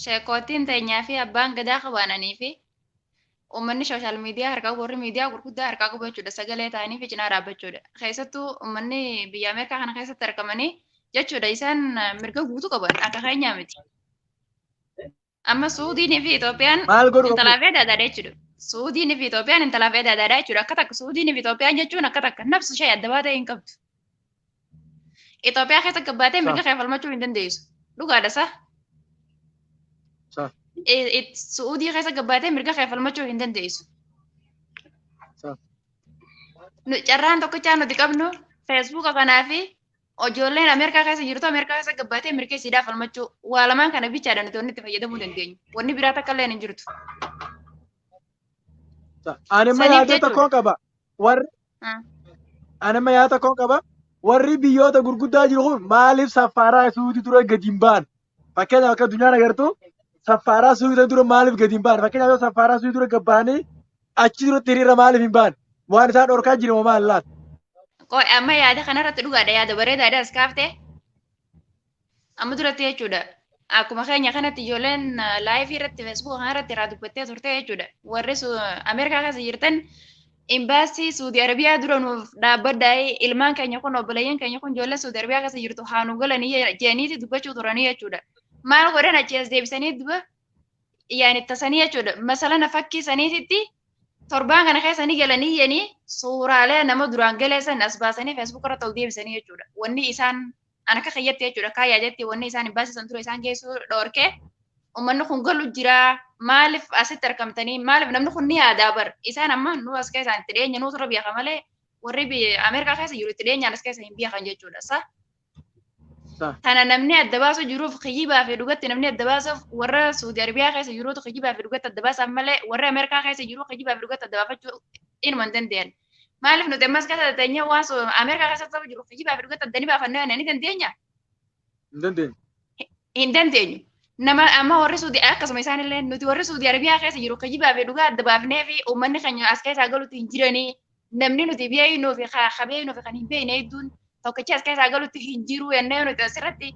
sheekootiin teenyaa fi abbaan gadaa qabaananii fi uummanni sooshaal miidiyaa harkaa warri miidiyaa gurguddaa harkaa qabu jechuudha sagalee ta'anii fi cinaa dhaabbachuudha. Keessattuu uummanni biyya Ameerikaa kana keessatti argamanii jechuudha isaan mirga guutuu qaban akka keenyaa miti. Amma Suudiinii fi Itoophiyaan Maal godhuu qabdu? intalaa fi adaadaadha jechuudha. Suudiinii fi Itoophiyaan intalaa fi adaadaadha jechuudha. Akka takka Suudiinii fi Itoophiyaan jechuun akka takka nafsu ishee adda baatee hin qabdu. Itoophiyaa keessa gabbaatee mirga kee falmachuu hin dandeessu. Dhugaadha sa? Sa. Suudii keessa gabbaatee mirga kee falmachuu hin dandeessu. Sa. Carraan tokkichaa nuti qabnu feesbuuka kanaa fi ijoolleen Ameerikaa keessa jirtu Ameerikaa keessa gabbaatee mirga isiidhaa falmachuu waa lamaan kana bichaadha nuti wanni itti fayyadamuu dandeenyu. Wanni biraa takka illee hin jirtu. Ani amma Saniif yaada jechuudha. tokkoon qaba. Warri ani amma yaada tokkoon qaba. Warri biyyoota gurguddaa jiru kun maaliif saffaaraa suutii dura gadi hin ba'an? Fakkeenyaaf akka addunyaan agartu saffaaraa suutii dura maaliif gadi hin ba'an? Fakkeenyaaf yoo saffaaraa suutii dura gabba'anii achi duratti hiriira maaliif hin ba'an? Waan isaan dhorkaa jiru moo maal laata? Qoy amma yaada kanarratti dhugaadha yaada bareedaadha as kaaftee. Amma duratti jechuudha. Akkuma keenya kanatti ijoolleen laayifii irratti feesbuuka kanarratti irraa dubbattee turte jechuudha. Warri Ameerikaa keessa jirtan imbaasii Suudi Arabiyaa dura nuuf dhaabbadhaa ilmaan keenya kun obboleeyyan keenya kun ijoollee Suudi Arabiyaa keessa jirtu haa nu galanii jedhaniiti dubbachuu turanii jechuudha. Maal godhan achi as deebisanii duba yaani tasanii jechuudha. Masalana fakkii saniititti torbaan kana keessa ni galanii jedhanii suuraalee nama duraan galee san as baasanii feesbuuk irratti ol deebisanii jechuudha. Wanni isaan an akka kiyyatti jechuudha kaayyaa jetti wanni isaan hin baasisan ture isaan geessuu dhoorkee uummanni kun galu jira maaliif asitti argamtanii maaliif namni kun ni yaadaa bar isaan amma nu as keessaan itti dhiyeenya nuutu irra beeka malee warri biyya Ameerikaa keessa jiru itti dhiyeenyaan as keessa hin beekan jechuudha sa. Tana namni adda baasu jiruuf kiyyibaa fi dhugatti namni adda baasuuf warra Suudi Arabiyaa keessa jiruutu kiyyibaa fi dhugatti adda baasan malee warra Ameerikaa keessa jiru kiyyibaa fi dhugatti adda baafachuu inuma hin danda'an. Maaliif nuti ammas keessa teenyee waan Ameerikaa keessa ta'u jiru kiyyibaa fi dhugatti adda ni baafannee ni dandeenya? Hin dandeenyu. Hin dandeenyu. Nama amma warri Suudi akkasuma isaanillee nuti warri Suudi Arabiyaa keessa jiru kiyyibaa fi dhugaa adda baafnee fi uummanni keenya as keessaa galuutti hin jiranii namni nuti beeknuu fi kabeeknuu fi kan hin beekne hedduun tokkichi as keessaa galuutti hin jiru jennee nuti asirratti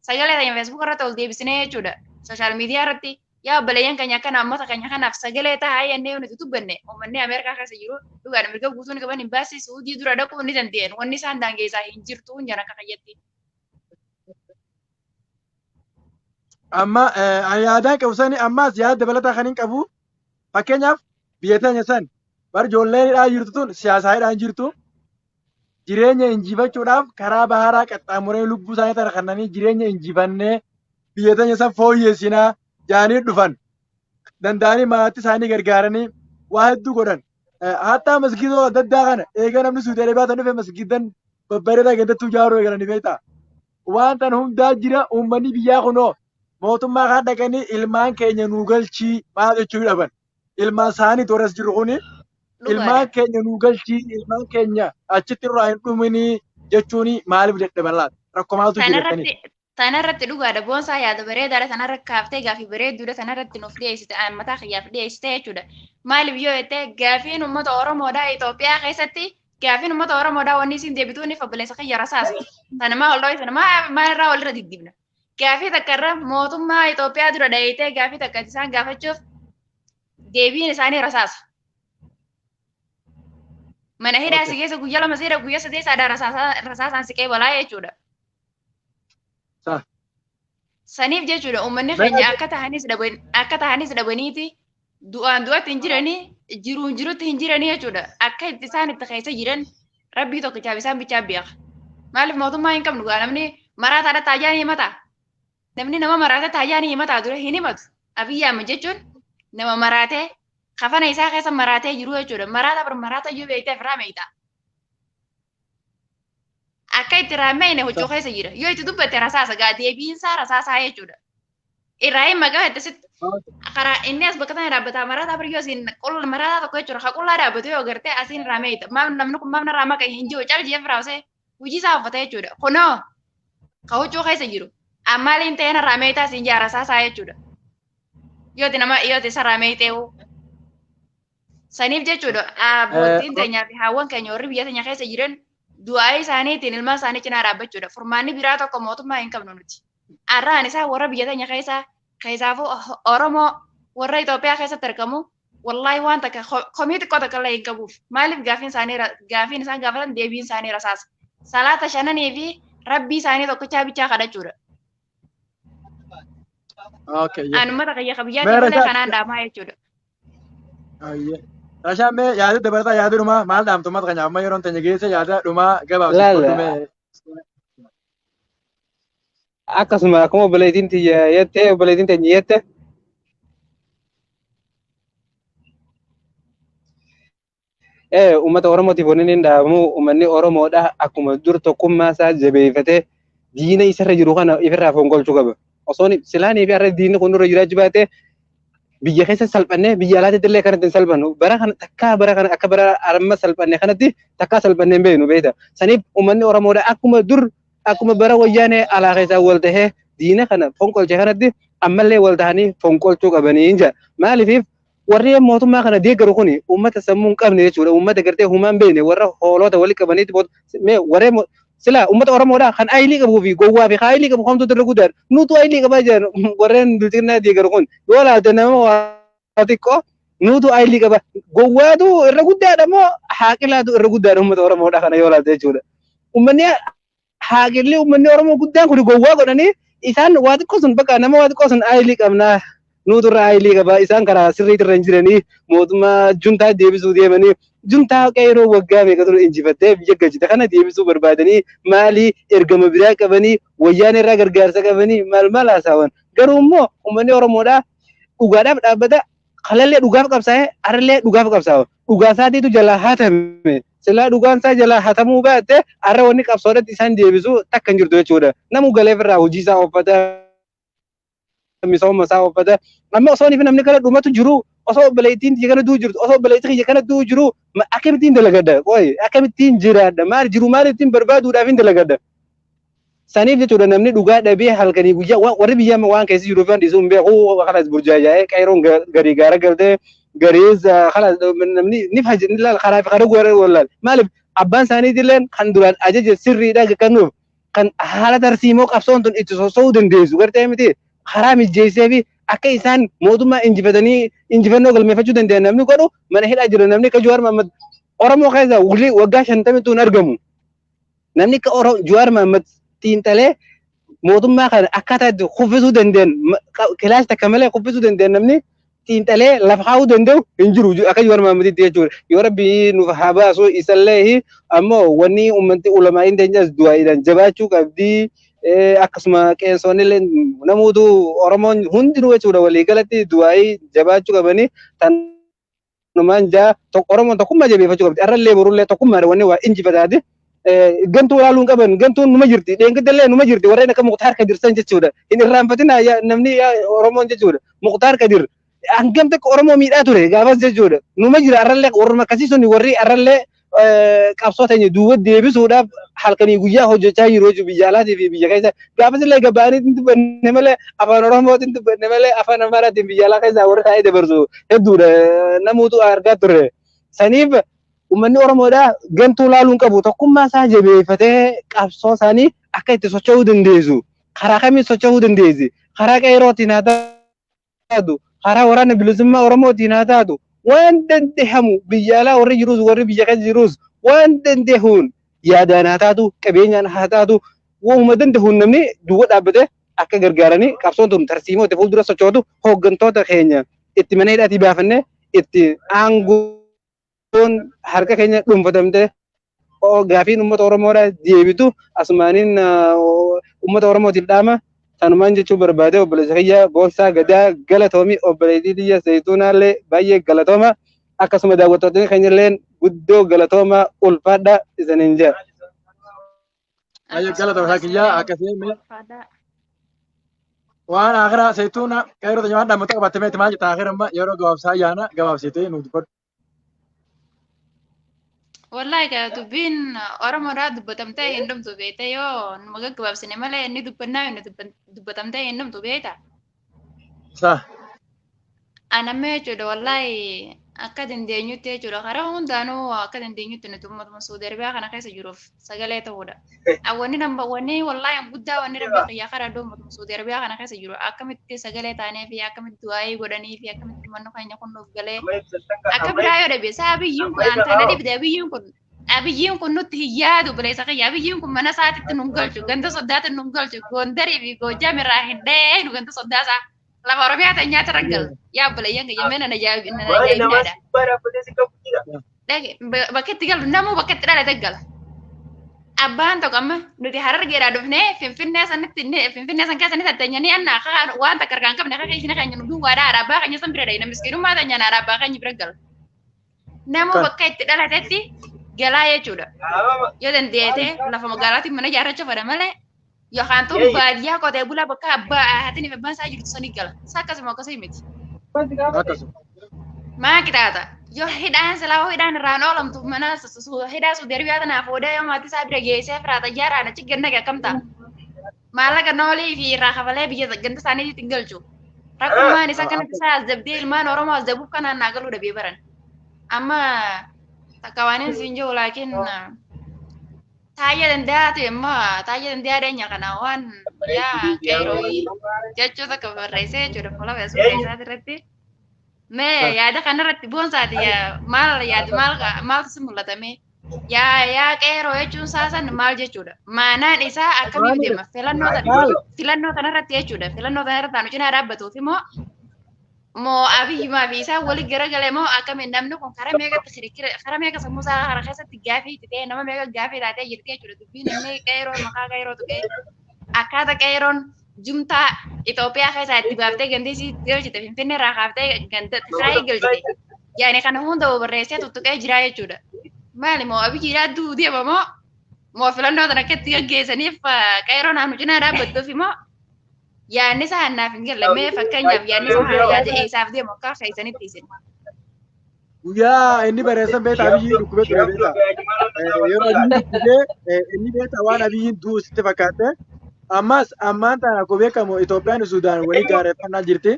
sagalee keenya feesbuuk irratti ol deebisnee jechuudha. Sooshaal miidiyaa irratti yaa obboleeyyan keenya akkana uummata keenya kanaaf sagalee taa'aa jennee nuti dubbanne uummanni Ameerikaa keessa jiru dhugaan mirga guutuu ni qaban hin baasii Suudii dura dhaquu ni danda'an wanni isaan daangeessaa hin jirtu hin jiran akka fayyatti. Amma ani yaadaan qabu sani ammaas yaada dabalataa kan hin qabu fakkeenyaaf biyya teenya san bar ijoolleen hidhaa jirtu tun siyaasaa hidhaa hin jirtu. Jireenya injifachuudhaaf karaa baharaa qaxxaamuree lubbuu isaanii tana kannanii jireenya injifannee biyya teenya san fooyyessinaa jaanii dhufan. Danda'anii maatii isaanii gargaaranii waa hedduu godhan. Hattaa masgiidota adda addaa kana eega namni Suudi Arabiyaa tan dhufe masgiidan babbareedaa gandattuu ijaaruu eegalanii beektaa. Waan tan hundaa jira uummanni biyyaa kunoo mootummaa kan dhaqanii ilmaan keenya nuu galchii maal jechuu dhaban. Ilmaan isaanii toras jiru kuni ilmaan keenya nuu galchii ilmaan keenya achitti irraa hin dhuminii jechuun maaliif dadhaban laata? Rakkoo maaltu jira jettanii? Tanarratti dhugaadha. Boonsaa yaada bareedaadha. Tanarra kaaftee gaafii bareedduudha. Tanarratti nuuf dhiyeessite mataa kiyyaaf dhiyeessite jechuudha. Maaliif yoo jette gaafiin uummata Oromoodhaa Itoophiyaa keessatti gaafiin uummata Oromoodhaa wanni isin deebituu ni obboleessa kiyya rasaasa. Tana maa ol dho'isa maalirraa walirra diddibna. Gaafii takka irra mootummaa Itoophiyaa dura dhahitee gaafii takka isaan gaafachuuf deebiin isaanii rasaasa. Mana hidhaa si keessa guyyaa lama seera guyyaa sadii saadhaa rasaasaan siqee balaa jechuudha. Saniif jechuudha uummanni keenya akka tahanis dhabaniiti du'aan du'atti hin jiranii jiruun jirutti hin jiranii jechuudha. Akka itti isaan itti keessa jiran rabbii tokkichaaf isaan bichaa beeka. Maaliif mootummaa hin qabnu gaa namni maraataadha taajaa ni himata. Namni nama maraate taajaa ni himata dura hin himatu. Abiyyi Ahmed jechuun nama maraatee kafana isaa keessa maraatee jiru jechuudha. Maraata bar maraata iyyuu beektee ofirraa meeyta. Akka itti raammeene huccuu keessa jira. Yoo itti dubbatte rasaasa gaa deebiinsaa rasaasaa jechuudha. Irraa hin maqaa itti sitti karaa inni as bakka tana dhaabbataa maraataa bar yoo asiin qulla maraataa tokko jechuudha. Ka qullaa dhaabbatu yoo gartee asiin irraa meeyta. Maaf namni kun maaf narraa maqa hin jiru cal jee firaasee hojii isaa uffata jechuudha. Kunoo ka huccuu keessa jiru. Ammaaliin ta'ee narraa meeytaa asiin jaa rasaasaa jechuudha. Yooti nama yooti isa meeyteewu. Saniif jechuudha abbootiin teenyaa fi haawwan keenya warri biyya teenya keessa jiran du'aa isaaniitiin ilmaan isaanii cinaa dhaabbachuudha. Furmaanni biraa tokko mootummaa hin qabnu nuti. Arraan isaa warra biyya teenya keessa keessaafuu Oromoo warra Itoophiyaa keessatti argamu wallaahi waan takka komii xiqqoo takka illee hin qabuuf. Maaliif gaafiin isaanii gaafiin isaan gaafatan deebiin isaanii rasaasa. Salaata shananii fi rabbii isaanii tokkichaa bichaa kadhachuudha. An uummata kiyya biyyaa malee kanaan dhaamaa jechuudha. Rashaan mee yaada dabalataa yaada dhumaa maal dhaamtu uummata keenyaaf amma yeroon teenya geesse yaada dhumaa gabaabsi. Akkasuma akkuma obboleettiin tiyya jette obboleettiin teenya jette uummata Oromootiif wanni inni dhaabamu uummanni Oromoodha akkuma dur tokkummaa isaa jabeeffatee diina isarra jiru kana ifirraa fonqolchuu qaba. Osoo silaanii fi har'a diinni kun nurra jiraachuu baate biyya keessa salphannee biyya alaatti illee kanatti hin salphannu. Bara kana takkaa bara kana akka bara amma salphanne kanatti takkaa salphannee hin beeknu beekta. Saniif uummanni Oromoodha akkuma dur akkuma bara wayyaanee alaa keessaa wal tahee diina kana fonqolche kanatti ammallee wal tahanii fonqolchuu qabanii hin jedha. Maaliif warri mootummaa kana deeggaru kuni uummata sammuu hin qabne jechuudha. Uummata gartee humaa hin beekne warra hoolota walitti qabaniitti warree sila uummata Oromoodha kan aayilii qabuu fi gowwaa fi aayilii qabu kamtu irra guddaadha. Nutu aayilii qabaa jiran warreen bilchiginaa deeggaru kun yoo laalte nama waa xiqqoo nutu aayilii qaba. Gowwaatu irra guddaadha moo haaqilaatu irra guddaadha uummata Oromoodha kana yoo laalte jechuudha. Uummanni haaqilli uummanni Oromoo guddaan kun gowwaa godhanii isaan waa xiqqoo sun bakka nama waa xiqqoo sun aayilii qabnaa. Nutu irra aayilii qaba isaan karaa sirriitti irra hin jiranii mootummaa juntaa deebisuu deemanii juntaa qeeroo waggaa meeqa ture injifattee biyya galchite kana deebisuu barbaadanii maalii ergama biraa qabanii wayyaan irraa gargaarsa qabanii maal maal haasa'an garuu immoo uummanni Oromoodhaa dhugaadhaaf dhaabbata kalallee dhugaaf qabsaa'e harallee dhugaaf qabsaa'e dhugaa isaatiitu jalaa hatame silaa dhugaan isaa jalaa hatamuu baatte har'a wanni qabsoodhatti isaan deebisu takka hin jirtu jechuudha namu galeef irraa hojii isaa uffata misooma isaa uffata amma osoo namni kana dhumatu jiru osoo obboleettiin kiyya kana du'u jirtu osoo obboleettiin kiyya kana du'u jiru akkamittiin dalagadha qoy akkamittiin jiraadha maal jiru maal ittiin barbaaduudhaaf hin dalagadha. Saniif jechuudha namni dhugaa dhabee halkanii guyyaa warri biyya waan keessa jiruuf waan dhiisuu hin beeku kanas burjaajaa'ee qeeroon garii gaara galtee gariis kanas namni ni fayyadu karaa fi karaa guwara wallaal maaliif abbaan isaaniitillee kan duraan ajaja sirriidha kennuuf kan haala tarsiimoo qabsoon tun itti soso'uu dandeessu gartee miti karaa mijeessee fi akka isaan mootummaa injifatanii injifannoo galmeeffachuu danda'an namni godhu mana hidhaa jira namni akka Jawaar Mohaammed Oromoo keessa waggaa shantamii hin argamu. Namni akka Jawaar Mohaammed xiinxalee mootummaa kana akkaataa itti kuffisuu danda'an kilaas takka malee kuffisuu danda'an namni Xiinxalee lafa kaa'uu danda'u hin jiru akka Jawaar Mahaammaditti jechuudha. Yoo Rabbi nuuf haa baasu isallee ammoo wanni uummanni ulamaa'iin teenyas du'aa'iidhaan jabaachuu qabdi. Akkasuma qeensonni illee namoota Oromoon hundinuu jechuudha waliigalatti du'aa'ii jabaachuu qabanii tanumaan jaa Oromoon tokkummaa jabeeffachuu qabdi. Arrallee borullee tokkummaadha wanni waa injifataati. Gantuu ilaaluu hin qaban, gantuun numa jirti, dheengadallee numa jirti, warreen akka Muktaar Kadir san jechuudha. Hin irraanfatinaa namni Oromoon jechuudha. Muktaar Kadir hangam takka Oromoo miidhaa ture gaafas jechuudha. Numa jira arrallee warruma akkasii sun warri arrallee qabsoo teenya duuba deebisuudhaaf halkanii guyyaa hojjechaa jiru jechuudha biyya alaatii fi biyya keessa. Gaafas illee gabbaanii hin dubbanne malee afaan Oromootiin dubbanne malee afaan Amaaraatiin biyya alaa keessaa warri taa'ee dabarsu hedduudha namuutu argaa turre. Saniif uummanni Oromoodhaa gantuu laaluu hin qabu, tokkummaa isaa jabeeffatee qabsoo isaanii akka itti socho'uu dandeessu. Karaa kamiin socho'uu dandeessi? Karaa qeerootiin haa taatu, karaa waraana bilisummaa Oromootiin haa taatu, waan dandehamu biyya alaa warri jirus warri biyya keessa jirus waan dandehuun yaadaan haa taatu, qabeenyaan haa taatu, waanuma dandehuun namni duwwa dhaabbatee akka gargaaranii qabsoon tun tarsiimoo itti fuuldura sochootu hooggantoota keenya itti mana hidhaatii baafannee itti aangoon harka keenya dhuunfatamte gaafiin uummata Oromoodhaa deebitu asumaaniin uummata Oromootiif dhaama. Tanumaan jechuu barbaade. Obboleessa kiyya Boonsaa Gadaa galatoomii, obboleettii tiyya Zayituunaallee baay'ee galatooma, akkasuma daawwattoonni keenyallee guddoo galatooma, ulfaadha isaniin jedha. Baay'ee galatooma kiyya akkasii mee waan akhiraa Zayituuna qeerroo waan dhaammatu qabatte meeti maal jetta akhira amma yeroo gabaabsaa ayyaana gabaabsitee nu dubbadhu. Wallahi gaa dubbiin Oromoodhaa dubbatamtee hin dhumtu beekte, yoo numa gaggabaabsine malee inni dubbannaa inni dubbatamtee hin dhumtu beekta. Sa. Anamma jechuudha wallahi akka dandeenyutti jechuudha karaa hundaanuu akka dandeenyutti nuti uummatuma Saudi Arabiyaa kana keessa jiruuf sagalee ta'uudha. Wanni namba wanni wallahi guddaa wanni rabbi kiyya karaa iddoo uummatuma Saudi Arabiyaa kana keessa jiru akkamitti sagalee taanee fi akkamitti du'aayii godhanii fi akkamitti manni keenya kun nuuf galee akka biraa yoo dhabe isaa abiyyiin kun an tana dhibde, abiyyiin kun nutti hin yaadu. Bileessa kiyya, abiyyiin kun mana isaatitti nun galchu, ganda soddaatti nun galchu, Gondarii fi Goojjaam irraa hin dheenu, ganda soddaa isaa lafa Oromiyaa ta'e nyaata irra gala. Yaa obboleeyyan kiyya, mee nana ajaa'ibnaadha. Bakka itti galu namuu bakka itti dhalate gala. Abbaan tokko amma nuti Harargeedhaa dhufnee Finfinnee sanitti, Finfinnee san keessa ni tatteenyanii anna waan takka harkaan qabne akka keenya keenya nu duwwaadha, haadha abbaa keenya san bira dhayina, miskiinummaa teenyaan haadha abbaa keenya bira gala. Namuu bakka itti dhalatetti galaa jechuudha. Yoo dandeete lafa magaalaatiin mana ijaarrachuu fedha malee yookaan tun baadiyyaa qotee bulaa bakka abbaa haatiin fi abbaan isaa jirtu sanii gala. Isa akkasuma akkasii miti. Akkasuma. Maa qixaaxa? Yoo hidhaan silaa hidhaan irraan oolamtu mana hidhaa Saudi Arabiyaa tanaaf oodee yoo maatii isaa bira geessee firaa xayyaaraan achi gannage akkam ta'a? Maallaqa noolii fi irraa kafalee biyya ganda isaaniitti hin galchu. Rakkummaan isa kanatti isaa as dabdee ilmaan Oromoo as dabuuf kanaan naa galuu dhabee baran. Amma takka waan hin siin jiru laakiin taayya danda'a ta'e immoo taayya danda'a dheenya kana waan yaa qeeroo jechuu takka barreessee jechuudha fuula Feesbuuk isaa irratti. Mee yaada kanarratti Boonsaati maal yaadu, maal maaltu si mul'atame? Yaa qeeroo jechuun saasan maal jechuudha? Maanaan isaa akkamiif deema? Filannoo filannoo kanarratti jechuudha. Filannoo kanarratti anu cinaa dhaabbatuuf immoo moo Abiyyumaa fi isaan waliin garagalee moo akkamiin namni kun karaa meeqatti kirikira, karaa meeqa sammuu isaa kana keessatti gaafii itti ta'e, nama meeqa gaafii taatee jirti jechuudha. Dubbiin inni qeeroo maqaa qeeroo tuqee akkaataa qeeroon jumtaa Itoophiyaa keessaa itti baaftee gandii galchite, Finfinnee irraa kaaftee ganda Tigraayii galchite. Yaani kana hunda barreessee tuttuqee jira jechuudha. Maali moo Abiyyiidhaa du'uu deema moo moo filannoo sana akka itti gaggeessaniif qeeroo naannoo cinaa dhaabbattuuf immoo yaadni isaa naaf hin galle. Mee fakkeenyaaf yaadni isaa yaada eessaaf deemu akka keessanitti isin. Guyyaa inni barreessan beektaa, Abiyyiin dhukkubee ture beektaa. Yeroo Abiyyiin dhukkubee inni beektaa waan Abiyyiin du'u sitti fakkaate. Ammas ammaan tana akkuma beekamu Itoophiyaan Sudaan walii gaarreeffannaa jirti.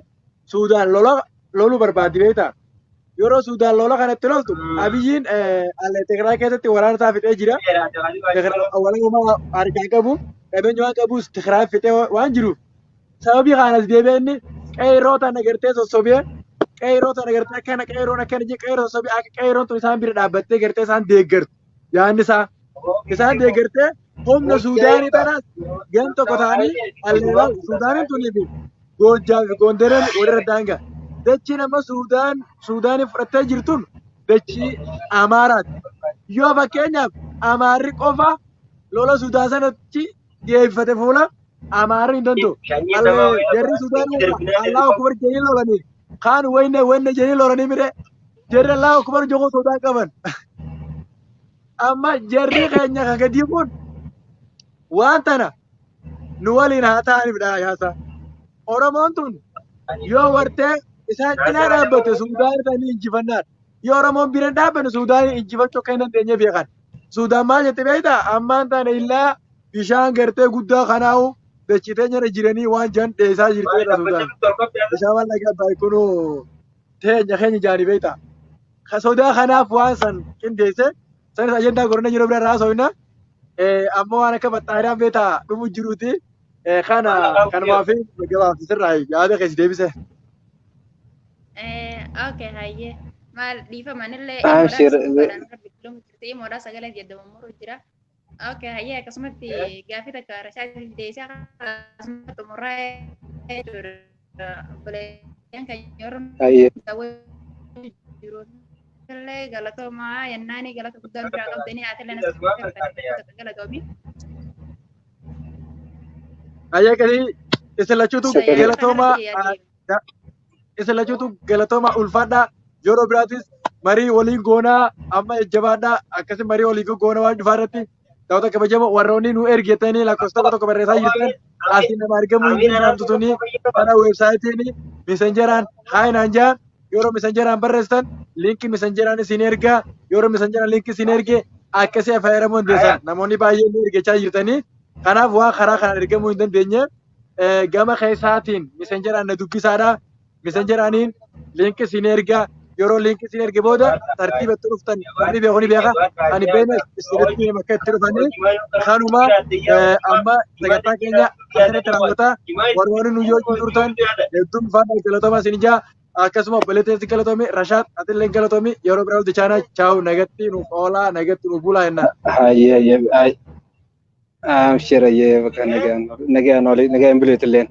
Sudaan lola loluu barbaaddi beektaa. Yeroo Sudaan lola kanatti loltu Abiyyiin Tigraay keessatti waraana isaa fixee jira. Waraana harkaan qabu qabeenya waan qabus Tigraay fixee waan jiruuf sababii kanas deebi'ee inni qeerroo tana gartee sossobee, qeerroo tana gartee akkana qeerroon akkana jee qeerroo sossobee akka qeerroon tun isaan bira dhaabbattee gartee isaan deeggartu, yaadni isaa isaan deeggartee humna Suudaanii tanaas gam tokko ta'anii alleelaa Suudaaniin tunii fi Goojjaa fi Gondareen walirra daangaa. Dachiin amma Suudaanii fudhattee jirtun dachii Amaaraati. Yoo fakkeenyaaf Amaarri qofa lola Sudaan sanatti deebifate fuula Amaarri hin danda'u. Jarri Sudaan Allahu Akbar jedhanii lolanii kaan wayne wayne jedhanii lolanii mire jarri Allahu Akbar jedhu Sudaan qaban. Amma jarri keenya kan gadii kun waan tana nu waliin haa ta'aniif dha yaasa. Oromoon tun yoo wartee isaan cinaa dhaabbate Sudaan isaanii injifannaadha. Yoo Oromoon bira dhaabbanne Sudaan injifachuu akka hin dandeenye beekan. Sudaan maal jette beektaa? Ammaan tana illaa bishaan gartee guddaa kanaa'u dachitee nyara jiranii waan jiran dheessaa jirtedha Sudaan. Bishaan waan laga Abbaay kunuu teenya keenya jaanii beektaa? Sodaa kanaaf waan san qindeesse sanis ajandaa gorna yeroo bira haasofna. Ammoo waan akka baxxaadhaan beektaa dhumu jiruuti. Kana kanumaaf gabaabsi sirraa yaada keessa deebise. Okay, hayyee. Maal dhiifamanillee Abshir. imoodhaa sagalee jedhamu jira. Okay, hayyee akkasumatti gaafii takka Rashaadiif deebisee akkasumatti xumuraa jechuudha. Obboleeyyan kan yeroo Hayyee. jiru illee galatoomaa yennaani galata guddaa biraa qabdanii haatilee nas galatoomi. Hayyee akkasii isin lachuutu galatoomaa isin lachuutu galatoomaa ulfaadhaa yeroo biraatis marii waliin goonaa amma jajjabaadhaa akkasii marii waliin goonaa waan dhufaa irratti ta'u kabajamoo warroonni nu ergetanii lakkoofsa tokko tokko barreessaa jirtan asii nama argamuu hin danda'amtu tuni kana weebsaayitiin misenjeraan haayinaan jaa yeroo misenjeraan barreessitan liinkii misenjeraan isin ergaa yeroo misenjeraan liinkii isin erge akkasii fayyadamuu dandeessan namoonni baay'een nu ergechaa jirtanii kanaaf waan karaa kanaan ergamuu hin dandeenye gama keessaatiin misenjeraan na dubbisaadha misenjeraaniin liinkii isin ergaa yeroo liinkii isin erge booda tartiiba itti dhuftan warri beeku ni beeka ani beena isinitti hima akka itti dhufanii kanuma amma sagantaa keenya asirratti raawwata warroonni nu yoo turtan hedduun faana galatoomaa isin ijaa akkasuma obboleettiin galatoomi Rashaad atillee galatoomi yeroo biraa olti chaanaa chaawu nagatti nuuf oolaa nagatti nuuf bulaa jenna. Hayyee hayyee. Abshir hayyee bakka nagaan nagaan olii nagaan buleetilleen.